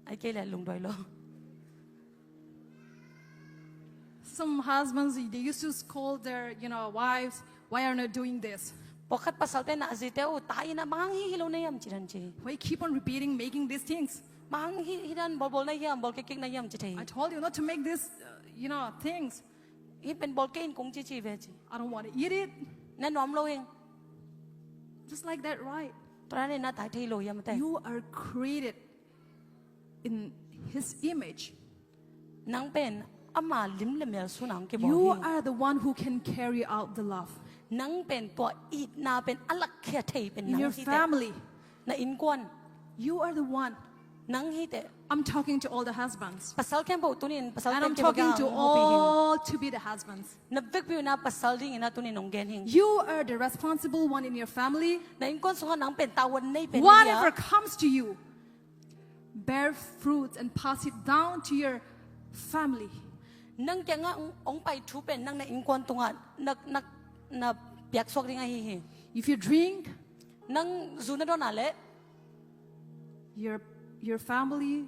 Ai kei leh lungduai lo. Some husbands, they used to scold their, you know, wives, why are you doing this? Pawlkhat pasalte na a zite uh, tai na bang hang hi hi lo na hiam ci dan ci. Why you keep on repeating, making these things? Bang hih, hih dan bawlbawl na hiam, bawl kikkik na hiam ci thei hi. I told you not to make this, uh, you know, things. Hih pen bawl kei in kong cici ve ci. I don't want to eat it. Na nuam lo hing. Just like that, right? Tua dan in na tai thei lo hiam te. You are created in his image. Nang pen ama lim le mel sungah hong kibawl hi. You are the one who can carry out the love. Nang pen tua itna pen a lakkhia thei pen nang hi te. In your family. Na innkuan. You are the one. Nang hi te. I'm talking to all the husbands. Pasal khempeuh tuni in, pasal khempeuh hong hopih hi. And I'm talking to all to be the husbands. Na vekpi un ah pasal dingin ah tuni in hong gen hing. You are the responsible one in your family. Na innkuan sungah nang pen tavuan nei pen na hi a. Whatever comes to you, bear fruits and pass it down to your family. Nang kiangah hong, hong pai thu pen nang na innkuan tungah na, na, na piaksuak ding ahi hi. If you drink, nang zu na dawn a leh, your, your family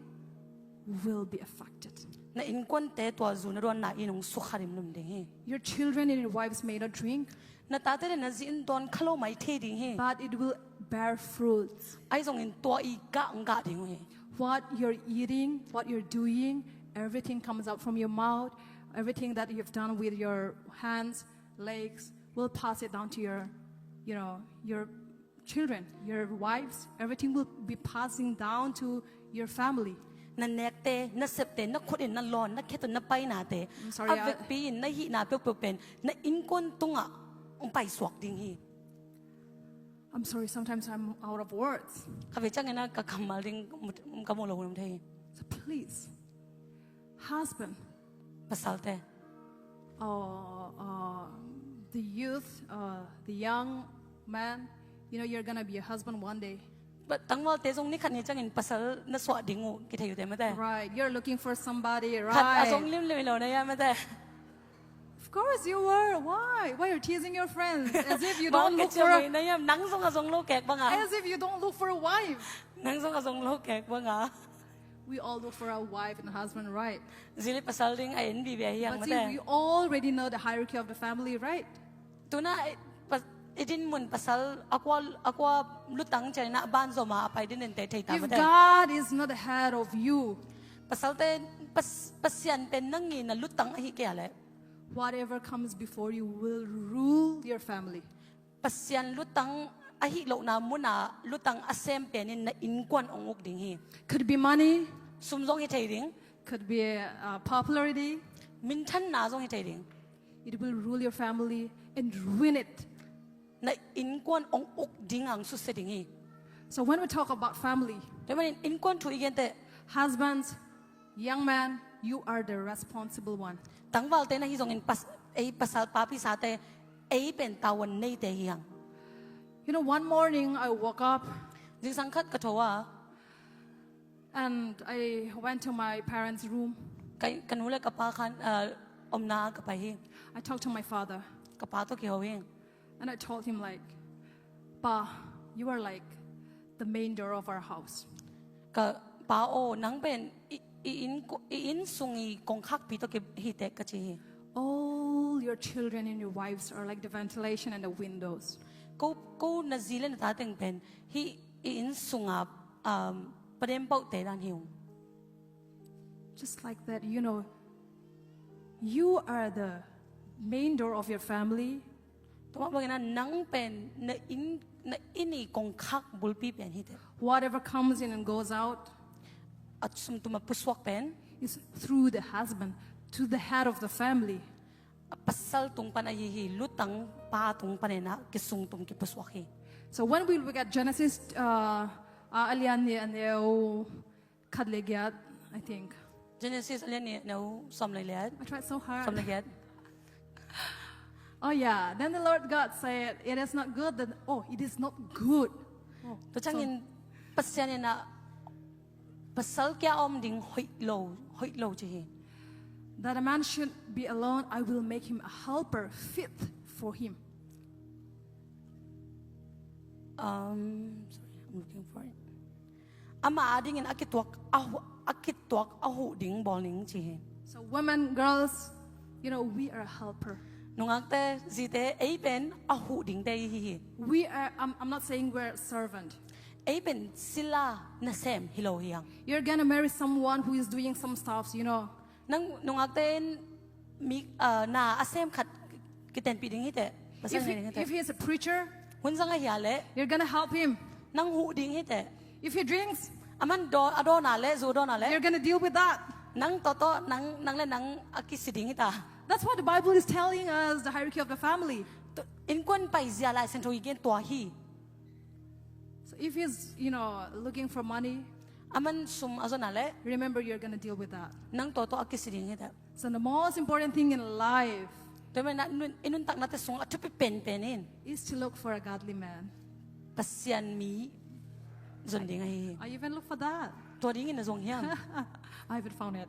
will be affected. Na innkuante tua zu na dawnna in hong sukha limlim ding hi. Your children and your wives may not drink. Na tate le na zi in dawn kha lo mai thei ding hi. But it will bear fruits. Ahi zongin tua i gah hong gah ding uh hi. What you're eating, what you're doing, everything comes out from your mouth. Everything that you've done with your hands, legs, will pass it down to your, you know, your children, your wives. Everything will be passing down to your family. Na nekte, na septe, na khut in na lawn, na khet un na painate, I'm sorry, a vekpi in na hihna peuhpeuh pen na innkuan tungah hong paisuak ding hi. I'm sorry, sometimes I'm out of words. Khatvei ciangin ah ka kammal ding ka mu lo hun om thei hi. So please, husband, pasalte, uh, uh, the youth, uh, the young man, you know, you're gonna be a husband one day. Tangvalte zong ni khat ni ciangin pasal na suah ding uh kithei uh te mate. Right, you're looking for somebody, right? Khat a zong limlim lo na hia mate. Of course you were. Why? Why you're teasing your friends? As if you don't look for a, nang zong a zong lo kek banga. As if you don't look for a wife. Nang zong a zong lo kek banga. We all look for a wife and a husband, right? Zi le pasal ding a en bibia hi hang mate. But see, we already know the hierarchy of the family, right? Tuna i dinmun pasal a kua, a kua lutang ciangin a banzom a pai ding den te thei ta mate. If God is not ahead of you, pasalte, Pasian pen nang i na lutang ahi kei a leh, whatever comes before you will rule your family. Pasian lutang ahih lohna munah lutang a sem pen in na innkuan hong uk ding hi. Could be money. Sum zong hi thei ding. Could be, uh, popularity. Minthanna zong hi thei ding. It will rule your family and ruin it. Na innkuan hong uk ding a hong susia ding hi. So when we talk about family, tua manin innkuan thu i gen teh, husbands, young man, you are the responsible one. Tangvalte na hi zongin pas-, ei pasal papisate, ei pen tavuan neite hi hang. You know, one morning I woke up. Zingsang khat ka tho a. And I went to my parents' room. Ka, ka nu le ka pa khan, uh, omna ka pai hi. I talked to my father. Ka pa tawh kiho hi. And I told him, like, "Pa, you are, like, the main door of our house." Ka pa aw, nang pen i, i inn ko-, i inn sung i kongkhakpi tawh kihi teh ka ci hi. All your children and your wives are like the ventilation and the windows. Ko, ko na zi le na ta teng pen hih i inn sungah, um, padem bauhte dan hi ung. Just like that, you know, you are the main door of your family. Tua mah bangin ah nang pen na inn, na inn i kongkhak bulpi pen hi teh. Whatever comes in and goes out, a sumtum a pusuak pen, is through the husband to the head of the family. A pasal tung pan ahi hi, lutang pa tung panin ah kisungtum kipusuak hi. So when we look at Genesis, uh, uh, a lian nih a neu khat le giat, I think. Genesis a lian nih a neu sawm le giat. I tried so hard. Sawm le giat. Oh yeah, then the Lord God said, "It is not good that," oh, it is not good. Oh, tua ciangin Pasian in ah pasal kia om ding hoih lo, hoih lo ci hi. "That a man should be alone, I will make him a helper fit for him." Um, sorry, I'm looking for it. Ama adingin a kituak a hu-, a kituak a huh ding bawl ning ci hi. So women, girls, you know, we are a helper. Nungakte, zite, ei pen a huh dingte i hi hi. We are, I'm, I'm not saying we're a servant. Ei pen sila nasem hi lo hi hang. You're gonna marry someone who is doing some stuffs, you know. Nang nungakte in mi, ah, na a sem khat kitenpih ding hi teh. If, Pasal he, ding hi if teh. He is a preacher, Hun zang a hia leh you're gonna help him. Nang huh ding hi teh. If he drinks, A man daw, a dawn a leh, zu dawn a leh. You're gonna deal with that. Nang tawh tawh, nang, nang leh nang a kisi ding hi ta. That's what the Bible is telling us, the hierarchy of the family. Tu, innkuan paizia Lai Siangtho i gen tua hi. So if he's, you know, looking for money, A man sum a zon a leh, remember you're gonna deal with that. Nang tawh tawh a kisi ding hi teh. So the most important thing in life Tua manin ah nun, i nuntaknate sung a thupi penpen in is to look for a godly man. Pasian mi zon ding ahi hi. I even look for that. Tua dingin na zong hiam? I haven't found it.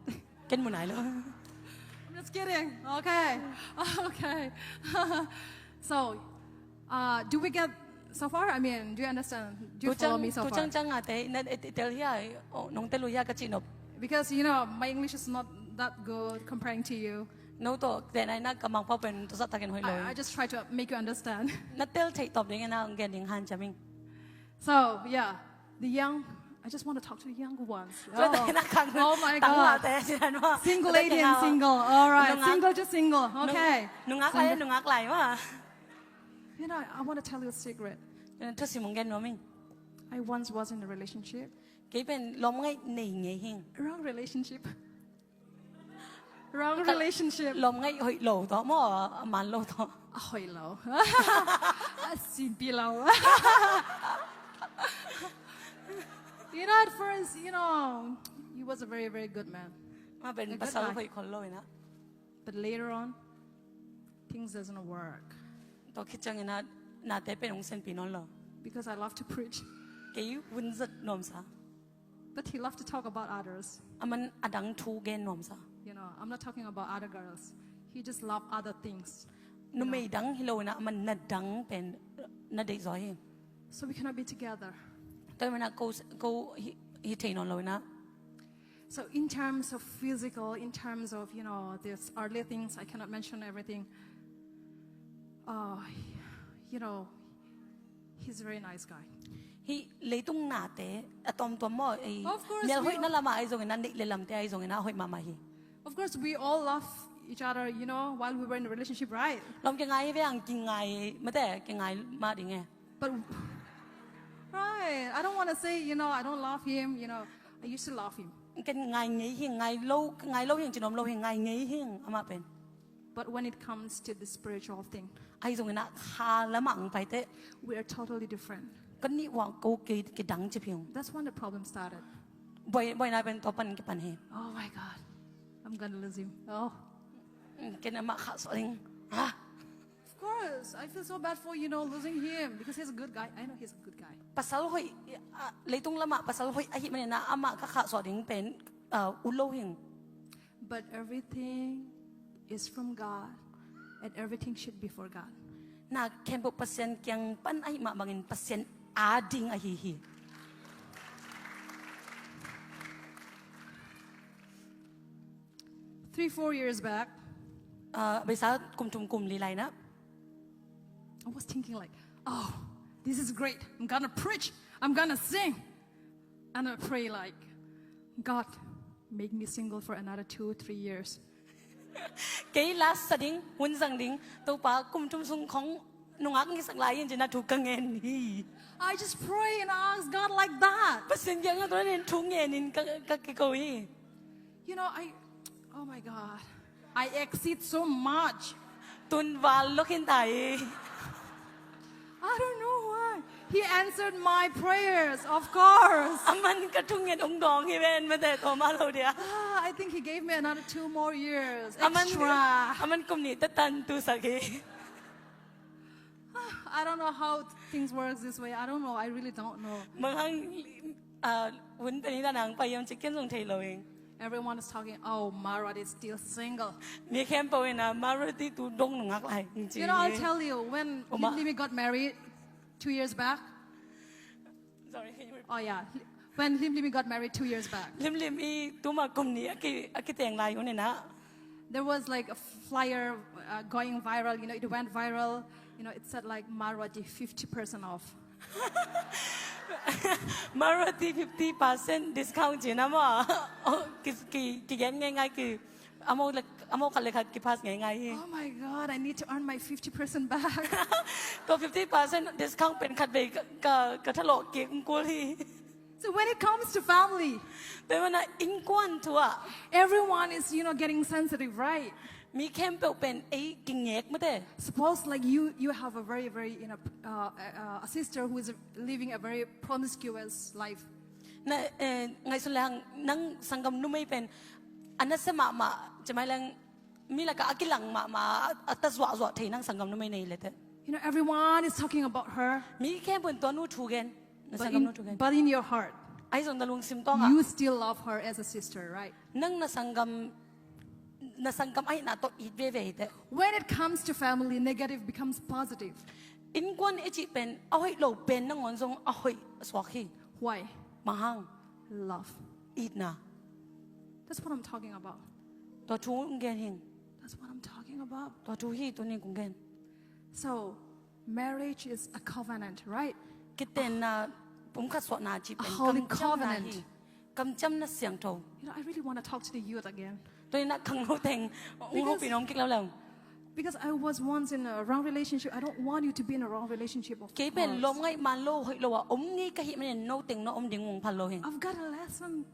Ken mu nai lo. I'm just kidding. Okay. Okay. So, uh, do we get so far? I mean, do you understand? Do you Tu follow ciang, me so tu far? ciangciang a te, na, i, i tel hia, oh, nong tel uh hia ka cih nop. Because, you know, my English is not that good comparing to you. No tawh, te nai na ka Mangpau pen tu zahtak in hoih lo. I, I just try to make you understand. Na tel theih tawp dingin na hong gen ding hanciam ing. So, yeah, the young, I just want to talk to the young ones. Tua te na kang Oh my tang God. Te, sinan ma. Single Tua te lady and kang single. All right. Nungak- Single just single. Nung- Okay. Nungak lai, nungak lai ma. You know, I want to tell you a secret. Thusim hong gen nuam ing. I once was in a relationship. Kei pen lawm ngaih nei ngei hing. Wrong relationship. Wrong relationship. Lawm ngaih hoih lo tawh maw, a man lo tawh. A hoih lo. A sinpi lo. You know, at first, you know, he was a very, very good man. Ma pen A good pasal guy. Hoih khol lo ina. But later on, things doesn't work. Tua khit ciangin ah, nate pen hong sianpi nawn lo. Because I love to preach. Kei vun zat nuamsa. But he loved to talk about others. A man a dang thu gen nuamsa. You know, I'm not talking about other girls. He just loved other things. Numei dang hi lo ina, a man na dang pen na deih zaw hi. So we cannot be together. Tua manin ah ko, ko hi, hi thei nawn lo ina. So in terms of physical, in terms of, you know, these earthly things, I cannot mention everything. Uh, you know, he's a very nice guy. Hih leitung nate a tuamtuam maw, ei, Of course, mial we hoih na lamah ahi zongin ah, neih le lamte ahi zongin ah, a hoih mahmah hi. Of course, we all love each other, you know, while we were in a relationship, right? Lawm kingai ve ang kingai, mate kingai mah ding e. But, right, I don't want to say, you know, I don't love him, you know, I used to love him. Ken ngai ngei hing, ngai lo, ngai lo hing, cinom lo hing, ngai ngei hing, amah pen. But when it comes to the spiritual thing, Ahi zongin ah kha lamah ang paite, we are totally different. Kan nih uang ko ke, ke dang ci piung. That's when the problem started. Boy, boy na pen topan ke pan he. Oh my God, I'm gonna lose him. Oh. Ken amah kha so ding. Ha? Of course, I feel so bad for, you know, losing him because he's a good guy. I know he's a good guy. Pasal hoih, ah, leitung lamah pasal hoih ahi manin ah amah ka kha so ding pen, ah, u lo hing. But everything is from God, and everything should be for God. Na khempeuh Pasian kiang pan ahi mah bangin Pasian a ding ahi hi. Three, four years back, Ah, beisa kum thum kum li lai na. I was thinking like, oh, this is great. I'm gonna preach. I'm gonna sing. And I pray like, God, make me single for another two, three years. Kei la sa ding, hun zang ding, Topa kum thum sung khong nungak ngisak lai in cina thu ka ngen hi. I just pray and ask God like that. Pasian kiang a tuan in thu ngen in ka, ka kiko hi. You know, I, oh my God, I exceed so much. Tun val lo khin ta hi. I don't know why. He answered my prayers, of course. Aman ka thu ngen ong dong hi ven mate to ma lo dia. Ah, I think he gave me another two more years Aman, extra. Aman kum ni ta tan tu sak hi. I don't know how things works this way. I don't know. I really don't know. Manghang, ah, hun pen hi ta nang pa yam chicken zong thei lo ing. Everyone is talking, oh, Marwati is still single. Mi khempeuh in ah Marwati tu dong nungak lai ing ci. You know, I'll tell you, when Oma. Lim Lim Lim got married two years back. Sorry, can you repeat? Oh, yeah. When Lim Lim Lim Lim got married two years back, Lim Lim i tuma kum ni a ki, a kiteng lai un in ah. There was like a flyer uh, going viral. You know, it went viral. You know, it said like Marwati fifty percent off. Maruti fifty percent discount ci na maw. Oh, ki, ki, kigen ngeingai ki, a mo le, a mo khat le khat kipass ngeingai hi. Oh my God, I need to earn my fifty percent back. Tua fifty percent discount pen khatvei ka, ka, ka thalawh kik kul hi. So when it comes to family, tua hi mana innkuan thu ah, everyone is, you know, getting sensitive, right? Mi khempeuh pen ei kingek mate. Suppose like you, you have a very, very, you know, uh, uh, a sister who is living a very promiscuous life. Na, eh, ngaihsun lehang nang sanggam numei pen a nasia mahmah, ci mai leng mi lakah a kilang mahmah, a, a ta zuahzuah thei nang sanggam numei nei lete. You know, everyone is talking about her. Mi khempeuh in tua nu thu gen. Na sanggam nu thu gen. But in your heart, ahi zong na lungsim tawngah, you still love her as a sister, right? Nang na sanggam, na sanggam ahihna tawh it veve hi teh. When it comes to family, negative becomes positive. Innkuan i cih pen a hoih lo pen nangawn zong a hoih suak hi. Why? Bang hang? Love. Itna. That's what I'm talking about. Tua thu kong gen hi. That's what I'm talking about. Tua thu hi tuni kong gen. So, marriage is a covenant, right? Kitenna, pumkhat suahna cih pen a holy covenant. Kamciamna siangtho. You know, I really want to talk to the youth again. Tua hi na khangno teng, ung hopih na om kik leuleu. Because I was once in a wrong relationship. I don't want you to be in a wrong relationship, of course. Kei pen lawm ngaih man lo, hoih lo a om ngei ka hih manin no teng na om ding ung phal lo hi. I've got a lesson.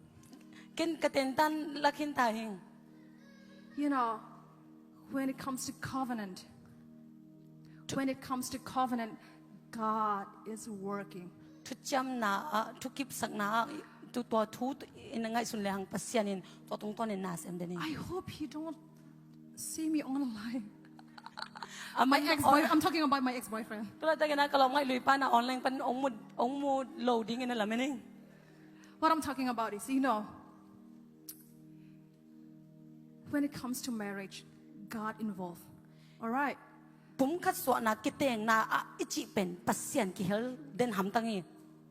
Ken ka tentan la khin ta hi. You know, when it comes to covenant, when it comes to covenant, God is working. Thuciamna ah, thukipsakna ah, tu tua thu in a ngaihsun lehang Pasian in tua tungtawn in na sem den hi. I hope he don't see me online. My ex-boy, I'm talking about my ex-boyfriend. Tulaitak in a ka lawm ngaih lui pa na online pan ong mu, ong mu lo ding in a lamen hi. What I'm talking about is, you know, when it comes to marriage, God involved. All right. Pumkhat suahna kitengna ah i cih pen Pasian kihel den hamtang hi.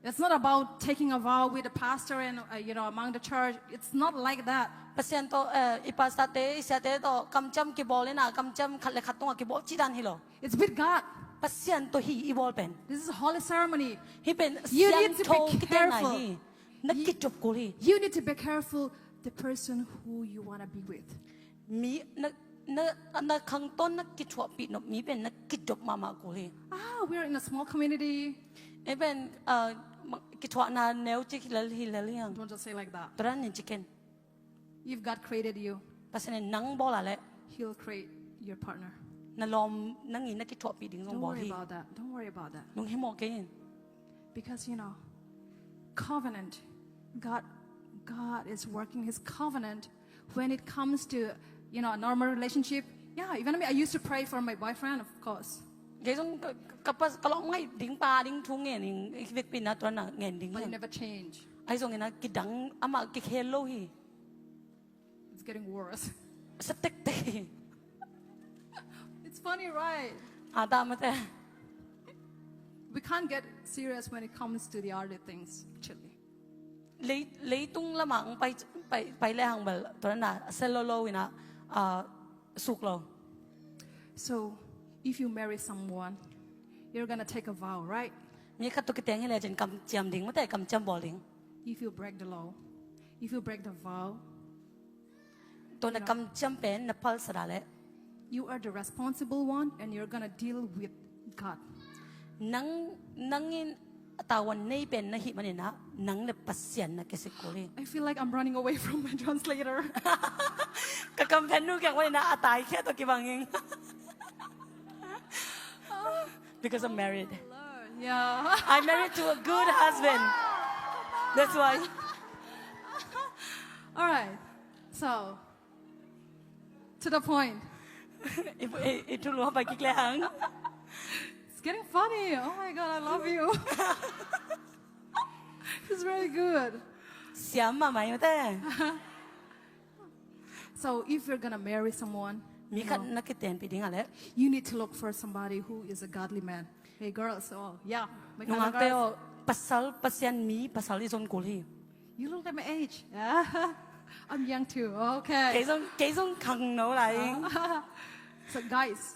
It's not about taking a vow with a pastor and, uh, you know, among the church. It's not like that. Pasian tawh, eh, i pastor te, i siate tawh kamciam kibawl in a, kamciam khat le khat tungah kibawl cih dan hi lo. It's with God. Pasian tawh hi i bawl pen. This is a holy ceremony. Hih pen siangtho kitengna hi. Na kidop kul hi. You need to be careful the person who you wanna be with. Mi, na, na, na khangtawn na kithuahpih nop mi pen na kidop mahmah kul hi. Ah, we are in a small community. Ei pen, ah, kithuahna neu cik hi lel hi lel hi hang. Don't just say like that. Tua dan in ci ken. If God created you, Pasian in nang bawl a leh, He'll create your partner. Na lawm, nang in na kithuahpih ding zong bawl hi. Don't worry about that. Don't worry about that. Lunghimawh kei in. Because, you know, covenant, God, God is working His covenant when it comes to, you know, a normal relationship. Yeah, even me, I used to pray for my boyfriend, of course. Kei zong ka, ka, ka lawm ngaih ding pa ding thu ngen in, i vekpi na tua na ngen ding. But it never changed. Ahi zongin a kidang amah kikhel lo hi. It's getting worse. Sa tektek hi. It's funny, right? A ta mate. We can't get serious when it comes to the other things, actually. Lei, leitung lamah ang pai, pai, pai le hang bel, tua na, sel lo lo ina, ah, suk lo. So, if you marry someone, you're gonna take a vow, right? Mi khat tawh kiteng hi le cin kamciam ding, mate kamciam bawl ding. If you break the law, if you break the vow, tua na kamciam pen na palsat a leh, you are the responsible one and you're gonna deal with God. Nang, nang in a tavuan nei pen na hih manin a, nang le Pasian na kisik kul hi. I feel like I'm running away from my translator. Ka kamphennu kiang manin a, a taikhia tawh kibang ing. Because I'm married. Lord, yeah. I'm married to a good husband. That's why. All right. So, to the point. I, i, i thu lua pai kik le hang. It's getting funny. Oh my God, I love you. It's very good. Siam mahmah hi mate. So if you're gonna marry someone, mi khat na kitenpih ding a leh, you need to look for somebody who is a godly man. Hey girls, oh yeah, my fellow girls. Nungakte aw, pasal, Pasian mi pasal i zon kul hi. You look at my age. Yeah. I'm young too. Okay. Kei zong, kei zong khangno lai. So guys,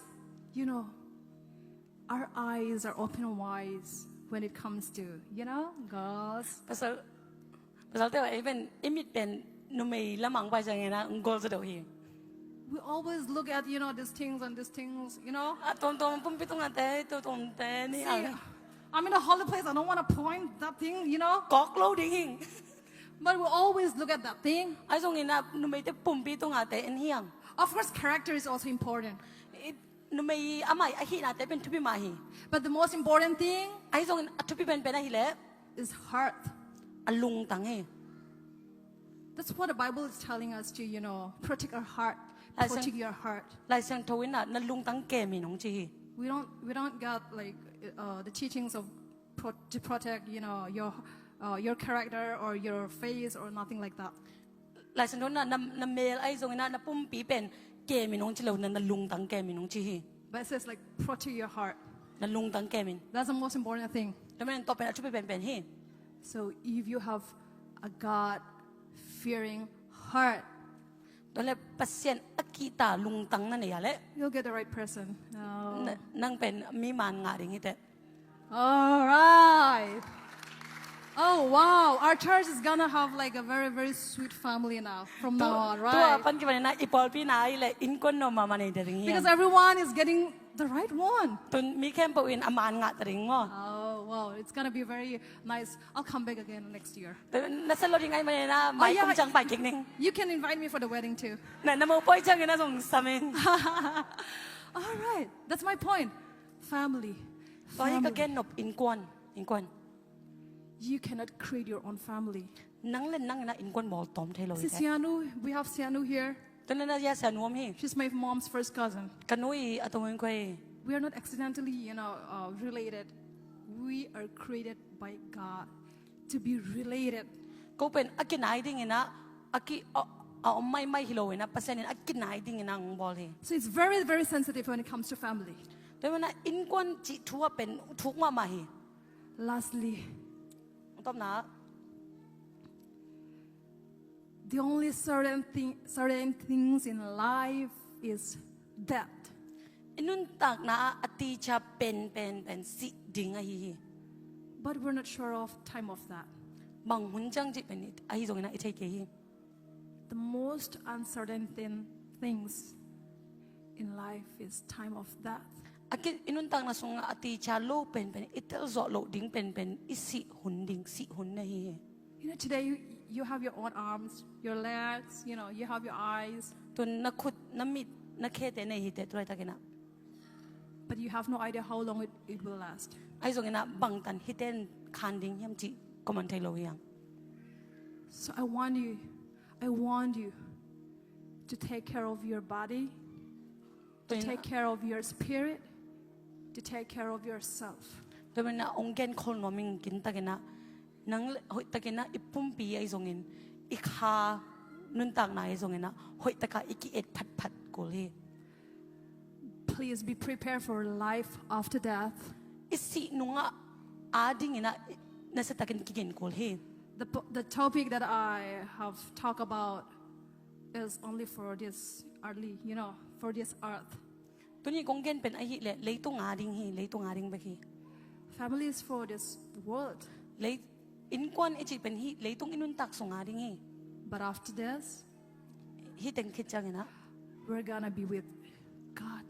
you know, our eyes are open wide when it comes to, you know, girls. Pasal, pasal te wa, even i mit pen numei lamang pai ciangin a gol zaw deuh hi. We always look at, you know, these things and these things, you know. A tuamtuam pumpi tungah te, tuamtuam te ni. See, ang. I'm in a holy place. I don't want to point that thing, you know. Kawk lo ding hi. But we always look at that thing. Ahi zongin a numeite pumpi tungah te en hi ang. Of course, character is also important. I, numei a mai a hihna te pen thupi mah hi. But the most important thing, ahi zongin a thupi penpen ahih leh, is heart. A lungtang hi. That's what the Bible is telling us to, you know, protect our heart, Lai Siang-, protect your heart. Lai Siangtho in a na lungtang kem in hong ci hi. We don't, we don't get, like, uh, the teachings of pro-, to protect, you know, your, uh, your character or your face or nothing like that. Lai Siangtho in a na, na mel ahi zongin a na pumpi pen kem in hong ci lo, na, na lungtang kem in hong ci hi. But it says, like, protect your heart. Na lungtang kem in. That's the most important thing. Tua manin tua pen a thupi penpen hi. So if you have a God-fearing heart, tua leh Pasian a kihta lungtang na nei a leh, you'll get the right person. Oh. Na, nang pen mi man ngah ding hi teh. All right. Oh, wow. Our church is gonna have, like, a very, very sweet family now, from now on, right? Tua pan kipan in a i pawlpi in a i leh innkuan nuam mahmah nei ta ding hi. Because everyone is getting the right one. Tun mi khempeuh in a man ngah ta ding maw. Oh, wow. It's gonna be very nice. I'll come back again next year. Tun na sa lo ding ahih manin a, oh, mai kum ciang pai kik ning. You can invite me for the wedding too. Na, na mopawi ciangin a zong sam in. All right. That's my point. Family. Tua hi ka gennop, innkuan. Innkuan. You cannot create your own family. Nang le nang in a innkuan bawl tawm thei lo hi teh. See Sianu, we have Sianu here. Tun in a ya Sianu om hi. She's my mom's first cousin. Ka nu i a tungin khuai. We are not accidentally, you know, uh, related. We are created by God to be related. Ko pen a kinai dingin a, a ki, a, a om maimai hi lo in a, Pasian in a kinai dingin a hong bawl hi. So it's very, very sensitive when it comes to family. Tua manin a innkuan cih thu a pen thuk mahmah hi. Lastly, tawpna, the only certain thing, certain things in life is death. I nuntakna ah a ticha penpen pen sih ding ahi hi. But we're not sure of time of that. Bang hun ciang cih pen ahi zongin a i thei kei hi. The most uncertain thing, things in life is time of death. A ki, i nuntakna sungah a ticha lo penpen, i telzawh loh ding penpen, i sih hun ding, sih hun na hi hi. You know, today you, you have your own arms, your legs, you know, you have your eyes. Tun na khut, na mit, na khete nei hi teh tu laitakin a. But you have no idea how long it, it will last. Ahi zongin a bangtan hihte in khan ding hiam cih comment thei lo hi hang. So I want you, I want you to take care of your body, to take care of your spirit, to take care of yourself. Tua manin a hong genkhol nuam ing, kintakin a, nang le, hoihtakin a i pumpi ahi zongin, i kha nuntakna ahi zongin a, hoihtaka i ki-et phatphat kul hi. Please be prepared for life after death. I sih nungah a dingin a, nasiatakin kigen kul hi. The po-, the topic that I have talked about is only for this earthly, you know, for this earth. Tuni kong gen pen ahih leh leitung a ding hi, leitung a ding bek hi. Family is for this world. Lei, innkuan i cih pen hih leitung i nuntak sung a ding hi. But after this, hih teng khit ciangin a, we're gonna be with God.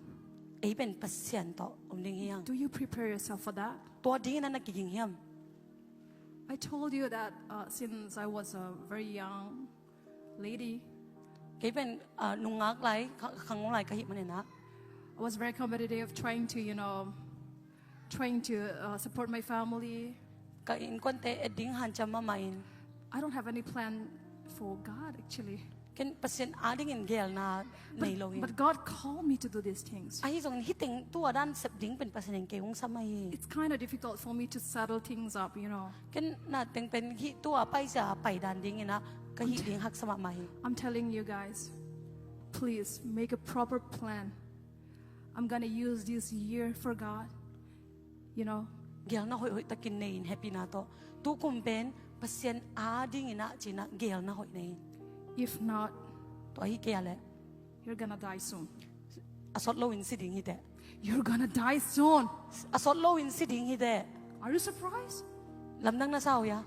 Ei pen Pasian tawh om ding hi hang. Do you prepare yourself for that? Tua dingin a na kiging hiam? I told you that, uh, since I was a very young lady, kei pen, uh, nungak lai, kha-, khangno lai ka hih manin a, I was very competitive, trying to, you know, trying to, uh, support my family. Ka innkuante et ding hanciam mahmah in. I don't have any plan for God, actually. Ken Pasian a dingin gelna nei lo hi. But, but God called me to do these things. Ahi zongin hih teng tua dan sep ding pen Pasian in kei hong sam ahi hi. It's kind of difficult for me to settle things up, you know. Ken na teng pen hih tua paisa a pai dan dingin a ka hih ding haksa mahmah hi. I'm telling you guys, please make a proper plan. I'm gonna use this year for God. You know? Gelna hoihhoih takin nei in, happy na tawh. Tukum pen Pasian a dingin a ci-in a gelna hoih nei in. If not, tua hi kei a leh, you're gonna die soon. A sawt loin si ding hi teh. You're gonna die soon. A sawt loin si ding hi teh. Are you surprised? Lamdang na sa uh hia?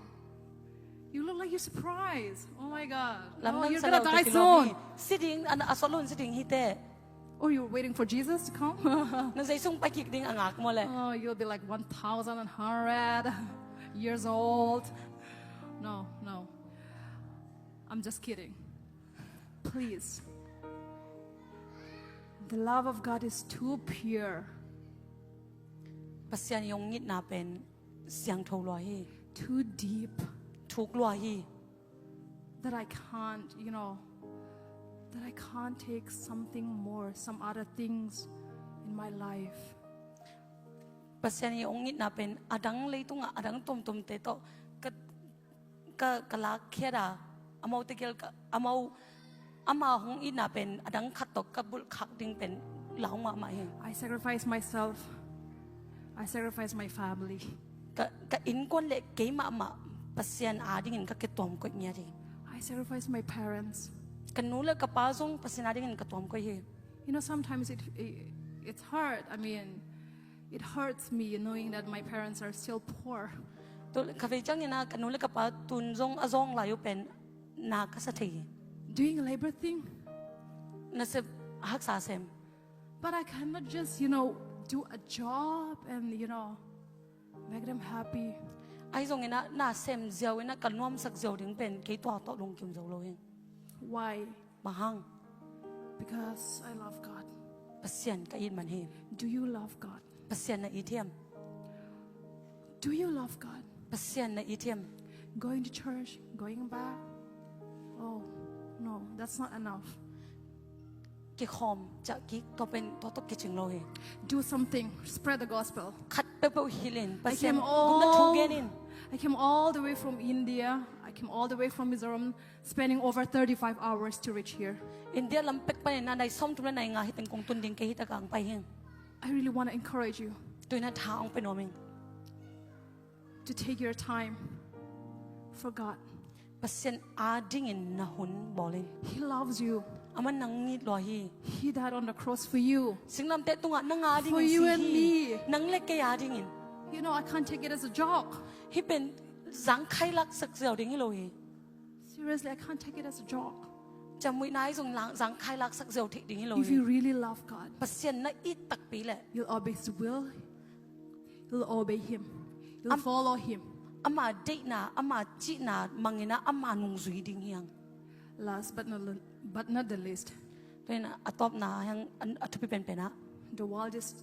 You look like you're surprised. Oh my God. Oh, lamdang you're sa gonna lo die soon. Si ding, a sawt lo in si ding hi teh. Oh, you're waiting for Jesus to come? Na Jesu hong pai kik ding a ngak maw leh? Oh, you'll be like one thousand and hundred years old. No, no. I'm just kidding. Please. The love of God is too pure. Pasian i hong itna pen siangtho lua hi. Too deep. Thuk lua hi. That I can't, you know, that I can't take something more, some other things in my life. Pasian i hong itna pen a dang leitungah a dang tuamtuamte tawh ka, ka, ka lakkhiat a, amaute gel ka, amau, ama hong itna pen a dang khat tawh ka bulhkhak ding pen lau mahmah hi. I sacrifice myself. I sacrifice my family. Ka, ka innkuan le kei mahmah Pasian adingin ka kituam koih ngiat hi. I sacrifice my parents. Ka nu le ka pa zong Pasian adingin ka tuam koih hi. You know, sometimes it, it, it's hard. I mean, it hurts me knowing that my parents are still poor. Tua leh khatvei ciangin ah ka nu le ka pa tun zong a zawng lai uh pen na ka sa thei hi. Doing labor thing. Nasep, haksa sem. But I cannot just, you know, do a job and, you know, make them happy. Ahi zongin ah na sem ziau in ah ka nuamsak ziau ding pen kei tua tawh lungkim zo lo hi. Why? Bang hang? Because I love God. Pasian ka it man hi. Do you love God? Pasian na it hiam? Do you love God? Pasian na it hiam? Going to church, going back. Oh, no, that's not enough. Kikhawm ciah kik, tua pen tua tawh kicing lo hi. Do something, spread the gospel. Khat peuhpeuh hilh in, Pasian gupna thu gen in. I came all the way from India. I came all the way from Mizoram, spending over thirty-five hours to reach here. India lam pek panin ah nai sawmthum le nai nga hi teng kong tun ding kei hi, hi takah hong pai hi. I really wanna encourage you. Tu-in ah tha hong pia nuam ing. To take your time for God. Pasian adingin na hun bawl in. He loves you. Aman nang it lua hi. He died on the cross for you. Singlamteh tungah nang adingin si hi. For you and me. Nang le kei adingin. You know, I can't take it as a joke. Hih pen zangkhai laksak ziau ding hi lo hi. Seriously, I can't take it as a joke. Ciamnuihna ahi zong zangkhai laksak ziau theih ding hi lo hi. If you really love God, Pasian na it takpi leh, you'll obey His will. You'll obey Him. You'll follow Him. Ama deihna, ama cihna mangin ah ama nungzui ding hi hang. Last but not, but not the least. Tu-in a tawpna hang a, a thupi penpen ah. The world is,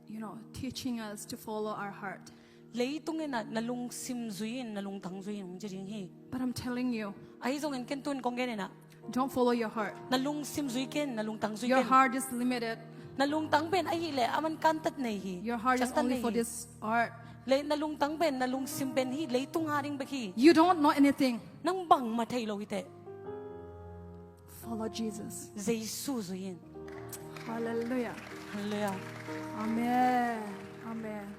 you know, teaching us to follow our heart. Leitung in ah na lungsim zui in, na lungtang zui in hong ci ding hi. But I'm telling you, ahi zongin ken tu-in kong gen in ah, don't follow your heart. Na lungsim zui ken, na lungtang zui ken. Your heart is limited. Na lungtang pen ahih leh aman kantat nei hi. Your heart is only for this earth. Leh na lungtang pen, na lungsim pen hih leitung ading bek hi. You don't know anything. Nang bangmah thei lo hi teh. Follow Jesus. Jesu zui in. Hallelujah. Hallelujah. Amen. Amen.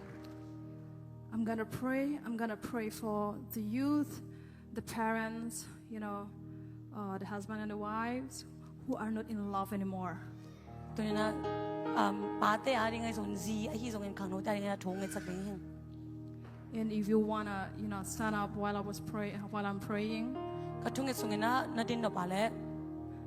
I'm gonna pray. I'm gonna pray for the youth, the parents, you know, uh, the husband and the wives who are not in love anymore. Tu-in ah, um, pate ading ahi zong, zi ahi zongin khangnote adingin ah thu ngetsak ding hi. And if you wanna, you know, stand up while I was pray-, while I'm praying. Ka thunget sungin ah na din nop a leh.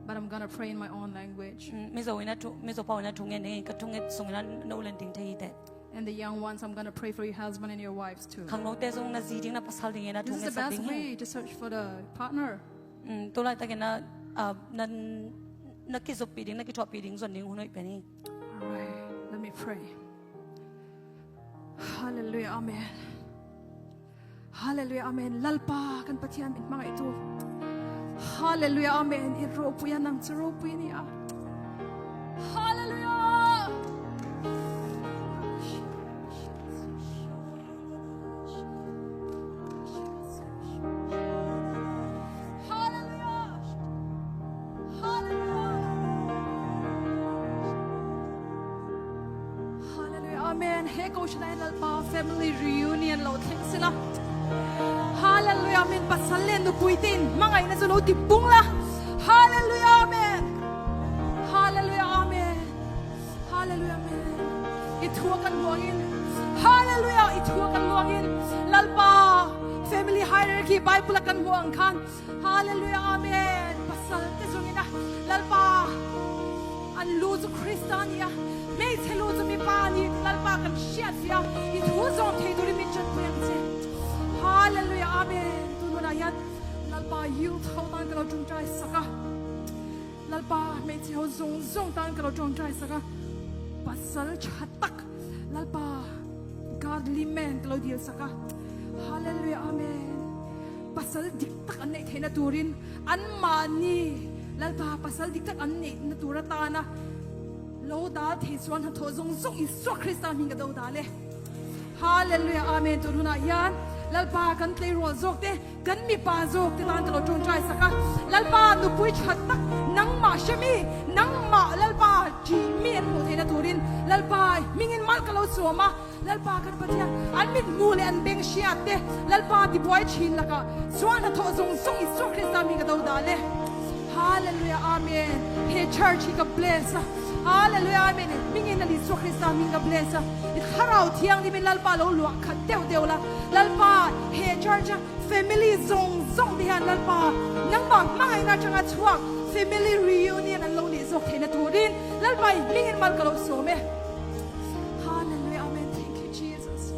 But I'm gonna pray in my own language. Mm, Mizo in ah thu, Mizo pau in ah thungen hi, ka thunget sungin ah na ulen ding thei hi teh. And the young ones, I'm gonna pray for your husband and your wives too. Khangnote zong na zi ding na pasal dingin ah thu ngetsak ding hi. This is the best way to search for the partner. Mm, tu laitakin ah, ah, na, na kizuppih ding, na kithuahpih ding zon ding hun hoih pen hi. All right, let me pray. Hallelujah, amen. Hallelujah, amen. Lalpa kan Pathian min hmangaihtu. Hallelujah, amen. I ropui a, nang cu ropui ni a. Hallelujah. Hallelujah. Hallelujah. Hallelujah. Amen. He ko shinai Lalpa family reunion lo thleng sila. Hallelujah. Amen. Pasal le nupui tin mangaihna zu lo ti bung la. Hallelujah. Amen. Hallelujah. Amen. Hallelujah, amen. I thu a kan buang in, Halleluiah. I thu a kan luang in, Lalpa, family hierarchy Bible ah kan muang khan, halleluiah, amen, pasalte zongin ah, Lalpa, an lu cu Khrista ni a, meichhe lu cu mipa ni, Lalpa, kan siat sia, i thu zawm thei turin min ciat pui ang ci. Halleluiah, amen. Tun hunah hian Lalpa, youth ho tan ka lo ṭawngṭai sak a, Lalpa, meichhe ho zungzung tan ka lo ṭawngṭai sak a, pasal ṭha tak, Lalpa, godly man ka lo dil sak a. Halleluiah, amen. Pasal dik tak an neih theihna turin, anmahni, Lalpa, pasal dik tak an neihna tur atana lo dal thei suan hnathawh zungzung Isua Khrista hming ka do dal e. Halleluiah, amen. Tun hunah hian Lalpa, kan tleirawl zawkte, kan mipa zawkte tan ka lo ṭawngṭai sak a. Lalpa, nupui ṭha tak, nangmah hre mi, nangmah, Lalpa, ṭih mi an hmuh theihna turin, Lalpa, hmingin mal ka lo sawm a. Lalpa kan Pathian, an mit hmuh leh an beng hriatte, Lalpa, tibuai ṭhin lakah suan hnathawh zungzung Isua Khrista hming ka do dal e. Halleluiah, amen. He church hi ka bless a. Halleluiah, amen. Hmingin Isua Khrista hming ka bless a. I Thlarau Thianghlimin Lalpa lo luah khat deuh deuh la, Lalpa, he church a family zungzung te hian, Lalpa, nangmah hmangaihna aṭanga chhuak family reunion an lo neih zawk theihna turin, Lalpa, i hmingin mal ka lo sawm e. Halleluiah, amen. Thank you, Jesus.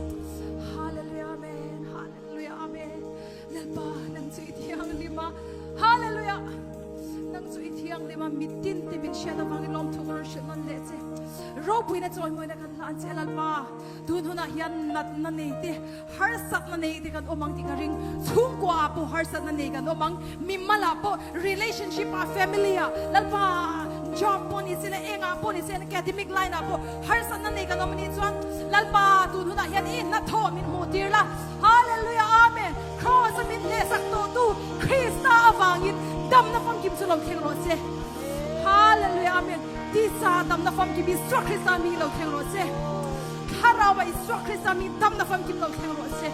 Halleluiah, amen. Halleluiah, amen. Lalpa, nang chu i thianghlim a. Halleluiah. Nang chu i thianghlim a, mi tinte min hriat avangin lawmthu ka rawn hrilh nawn leh che. Ropuina chawimawina kan hlan che, Lalpa. Tun hunah hian natna neite, harsatna neite kan awm ang tih ka ring. Chhungkua ah pawh harsatna nei kan awm ang. Mimal ah pawh, relationship ah, family ah, Lalpa, job pawh ni sela, eng ah pawh ni sela, academic line ah pawh harsatna nei kan awm a nih chuan, Lalpa, tun hunah hian i hnathawh min hmuh tir la. Halleluiah, amen. Cross a min hnehsak tawhtu Krista avangin damna famkim chu lo thleng rawh se. Halleluiah, amen. Tisa damna famkim Isua Krista hming lo thleng rawh se. Thlarauva Isua Krista hming damna famkim lo thleng rawh se.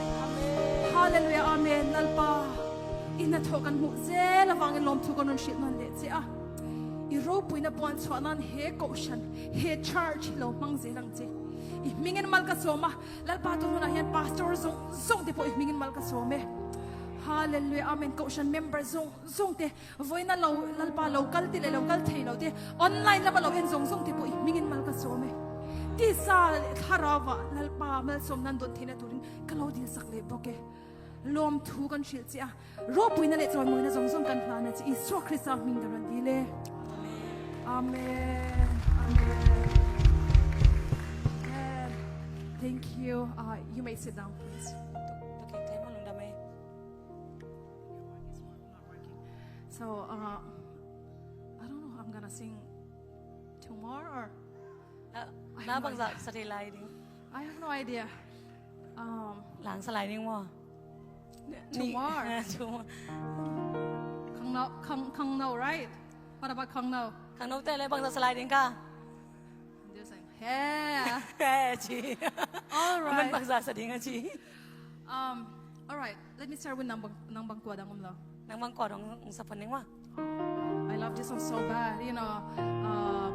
Halleluiah, amen. Lalpa, i hnathawh kan hmuh zel avangin lawmthu kan rawn hrilh nawn leh che a. I ropuina puan chhuah nan he kohhran, he church hi lo hmang zel ang che. I hmingin mal ka sawm a, Lalpa, tun hunah hian pastor zawng zawng te pawh i hmingin mal ka sawm e. Halleluiah, amen. Kohhran member zawng zawng te, vawiina lo, Lalpa, lo kal te leh lo kal thei lo te, online lama lo en zawng zawng te pawh i hmingin mal ka sawm e. Tisa leh Thlarauva, Lalpa, malsawmna an dawn theihna turin ka lo dil sak leh bawk e. Lawmthu kan hrilh che a, ropuina leh chawimawina zawng zawng kan hlan a che, Isua Krista hming ka rawn dil e. Amen. Amen. Amen. Thank you. Uh, you may sit down, please. So, uh, I don't know, I'm gonna sing two more or... Na, na bangzah sa thei lai ding? I have no idea. Um, lang sa lai ding maw? Two more. Two more. Khangno, khang, khangno, right? What about khangno? Khangno te le bangzah sa lai ding ka? They're saying, "He." He, ci. All right. Aman bangzah sa ding a ci. Um, all right. Let me start with Nang Bang, Nang Bang Kua Dang Om Lo. Nang Bang Kua Dang Om Sa Phan Ning Wa. I love this song so bad. You know, uh,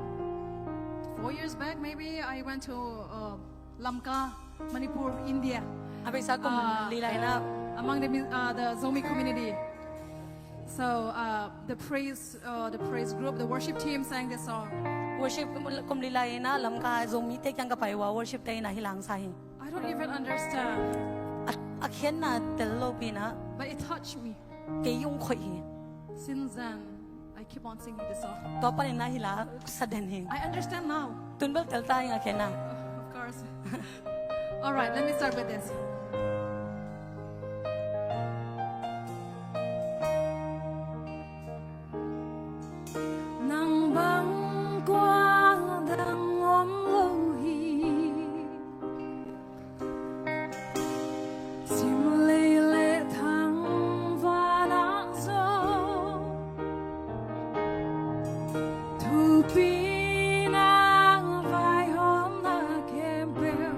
four years back, maybe, I went to, uh, Lamka, Manipur, India. A beisa kum, uh, li lai na. Among the mu-, uh, the Zomi community. So, uh, the praise, uh, the praise group, the worship team sang this song. Worship kum, kum li lai na Lamka Zomi te kiang ka pai ua, worship te na hi lang sa hi. I don't even understand. A, a khenna tel lo pi na. But it touched me. Kei ung khoi hi. Since then, I keep on singing this song. Tua panin na hi la sa den hi. I understand now. Tun bel tel ta ing a khenna. Of course. All right, let me start with this. Nang bang kua dang om lo hi. Sim lei le thang vanah zo. Thupi na vaihawmna khempeuh.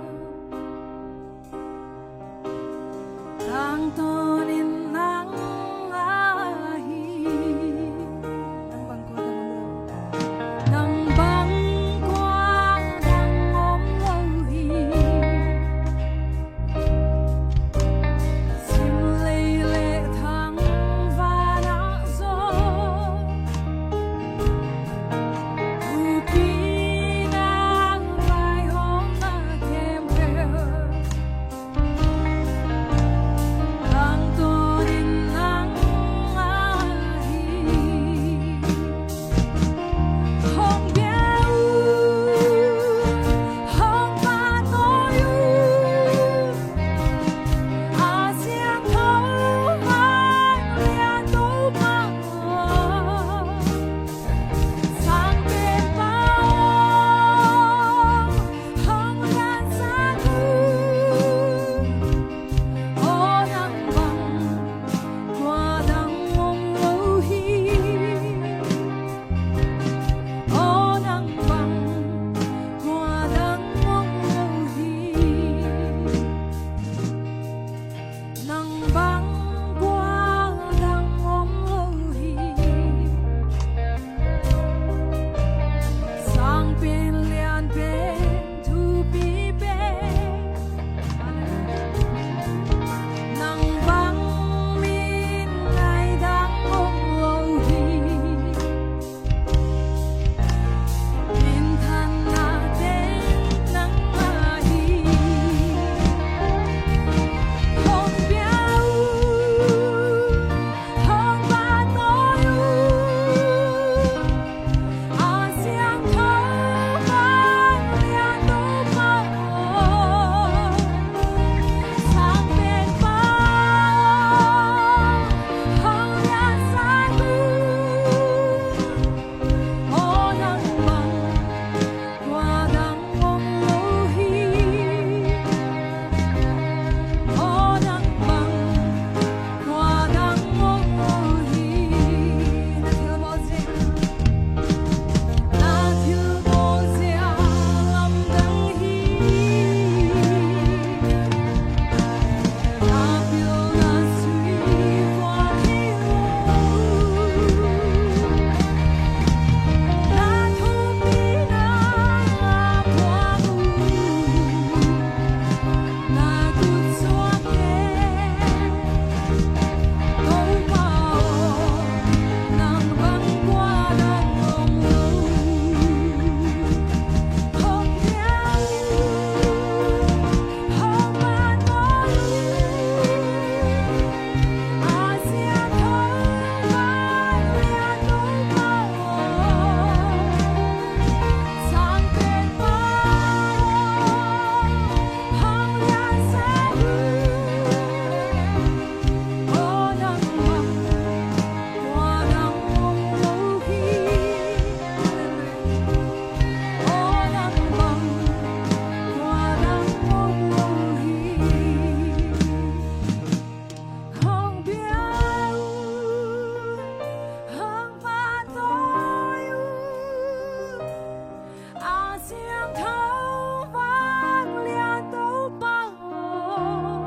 Siangtho vanglian Topa aw,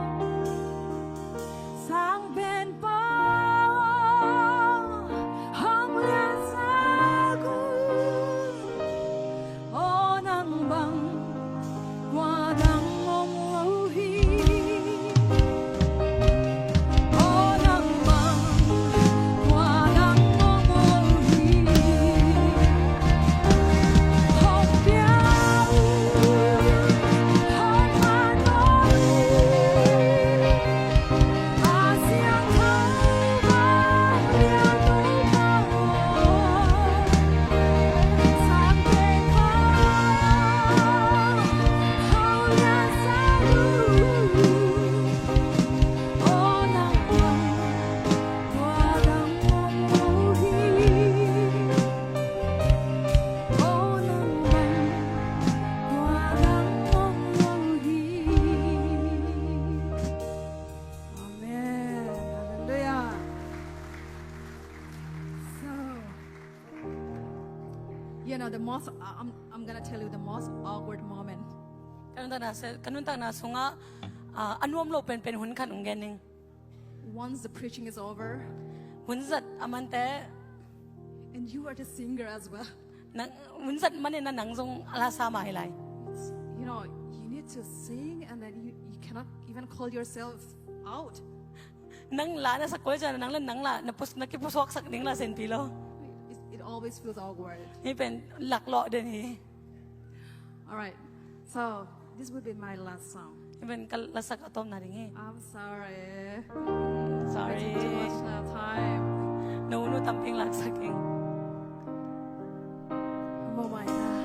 Sang Penpa aw, hong liansak un. Aw nang bang kua dang om lo hi. Aw nang bang kua dang om lo hi. Hong pia un, hong man lo hi. Amen. Hallelujah. So, you know, the most, uh, I'm, I'm gonna tell you the most awkward moment. Ka nuntakna se-, ka nuntakna sungah, ah, a nuam lo penpen hun khat hong gen ning. Once the preaching is over, hun zat a man teh, and you are the singer as well. Nang, hun zat manin nang zong a la sa mah hi lai. You know, you need to sing and then you, you cannot even call yourself out. Nang la na sak kul ciang nang le nang la na pus-, na kipusuaksak ding la senpi lo. It, it always feels awkward. Hih pen laklawh den hi. All right. So, this will be my last song. Hih pen ka lasak a tawpna ding hi. I'm sorry. Sorry. I took too much, uh, time. No, no, tampi laksak ing. Mawh mai na.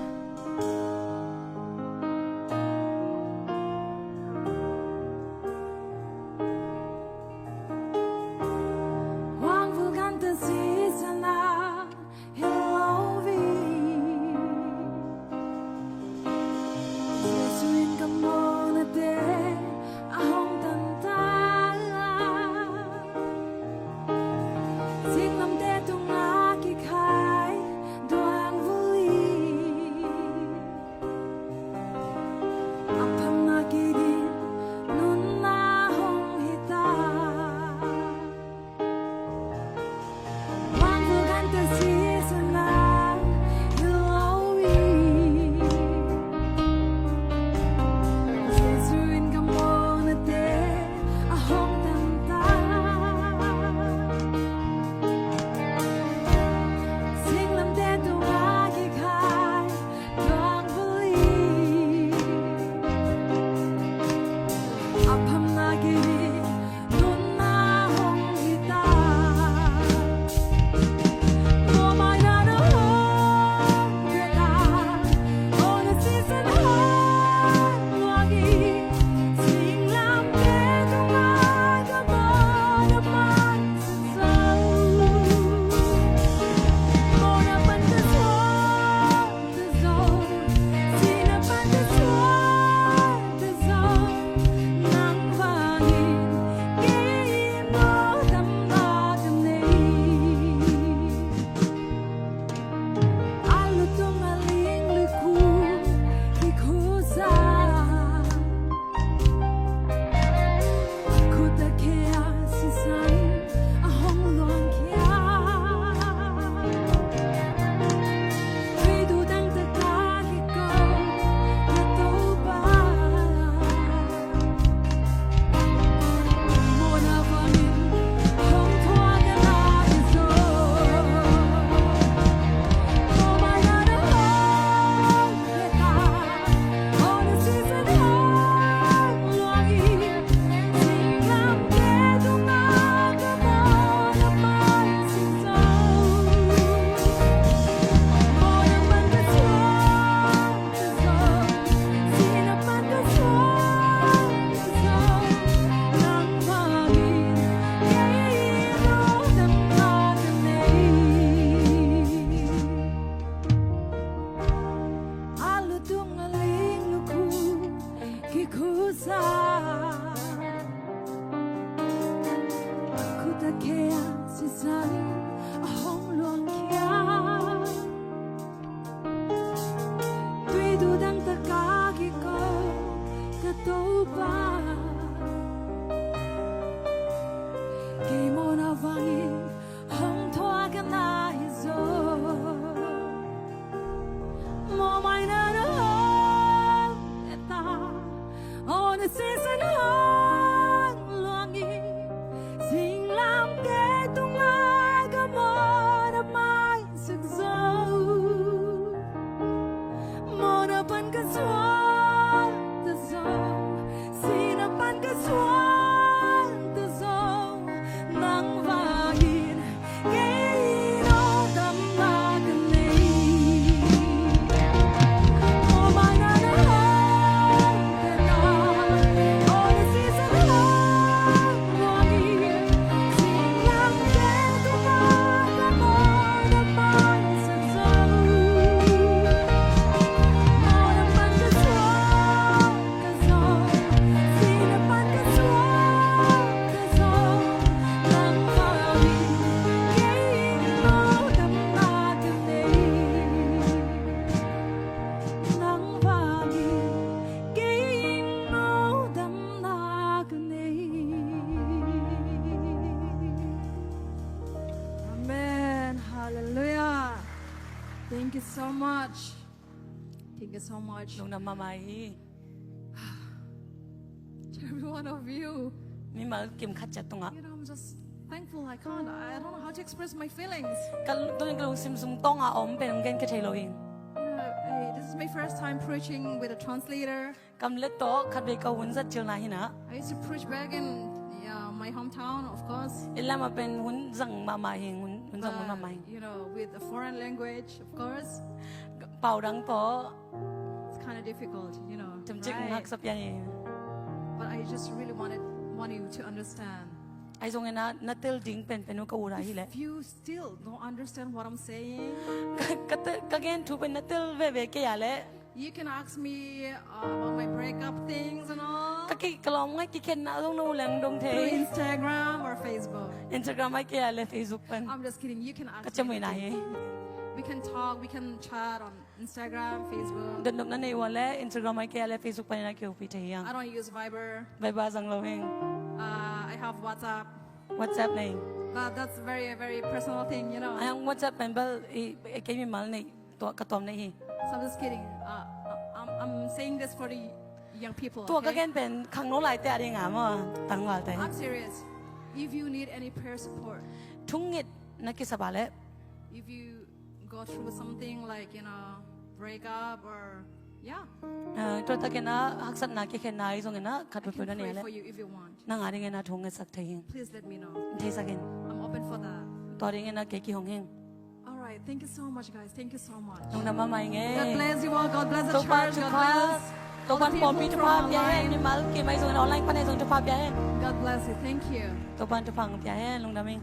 Huang vulkan ta si sana. Hello, vi. Jesu in ka mawhnate a hong tan ta. Singlamteh tungah kikhai duang vuli. A phamna kik in nunna hong hi ta. Tua dang taka kiko ka Topa, kei mawhna vangin hong thuak ka na hi zaw. Mawhmaina na hong et a, aw na sisan hong luang in, singlamteh tung lai ka mawhna maisak zaw. Mawhna pan ka suan ta zaw, sihna pan ka suan ta zaw, nang vangin kei in aw damna ka nei. Aw mawhmaina na hong et a, aw na sisan hong luang in, singlamteh tung lai ka mawhna maisak zaw. Mawhna pan ka suan ta zaw, sihna pan ka suan ta zaw, nang vangin kei in aw damna ka nei. Nang vangin kei in aw damna ka nei. Amen. Hallelujah. Thank you so much. Thank you so much. Lungdam mahmah hi. To every one of you. Mimal kim khat ciat tungah. You know, I'm just thankful. I can't. I don't know how to express my feelings. Ka lu-, tuni ka lungsim sung tawngah a om pen hong gen khia thei lo hi. You know, hey, this is my first time preaching with a translator. Kam let tawh khatvei ka hun zat cilna hi na. I used to preach back in, yeah, my hometown, of course. I lamah pen hun zang mahmah hi, hun, hun zang hun mahmah hi. But, you know, with a foreign language, of course. Pau dang tawh. It's kind of difficult, you know, right? Cemcik hong haksa pian hi. But I just really wanted, want you to understand. Ahi zongin ah, na tel ding penpen uh ka ut ah hi leh. If you still don't understand what I'm saying, ka, ka te-, ka gen thu pen na tel veve kei a leh. You can ask me, uh, about my breakup things and all. Ka ki-, ka lawm ngai kikhenna zong na uh leng dong thei. Through Instagram or Facebook. Instagram ah kei a leh Facebook pan. I'm just kidding. You can ask me anything. Ka ciamnuihna hi. We can talk, we can chat on Instagram, Facebook. Dotnop na nei uh leh Instagram ah kei a leh Facebook panin ah kihopih thei hi hang. I don't use Viber. Viber zang lo hing. Uh, I have WhatsApp. WhatsApp nei. But that's a very, very personal thing, you know. Ahi hang WhatsApp pen bel i, i kei mimal nei. Tua ka tuam nei hi. So I'm just kidding. Uh, I'm, I'm saying this for the young people, okay? Tua ka gen pen khangno laite a ding a maw, tangvalte. I'm serious. If you need any prayer support. Thunget na kisap a leh. If you go through something like, you know, breakup or, yeah. Uh, tua takin ah haksatna kikhenna ahi zongin ah khat peuhpeuh na nei a leh. I can pray for you if you want. Nang a dingin ah thu hong ngetsak thei hing. Please let me know. Theisak in. I'm open for that. Tua dingin ah kei kihong hing. All right. Thank you so much, guys. Thank you so much. Lungdam mahmah ing e. God bless you all. God bless the church. God bless all the people from online. Topa'n pawlpi thupha pia hen. Mimal kim ahi zongin online pan ahi zongin thupha pia hen. God bless you. Thank you. Topa'n thupha hong pia hen. Lungdam ing.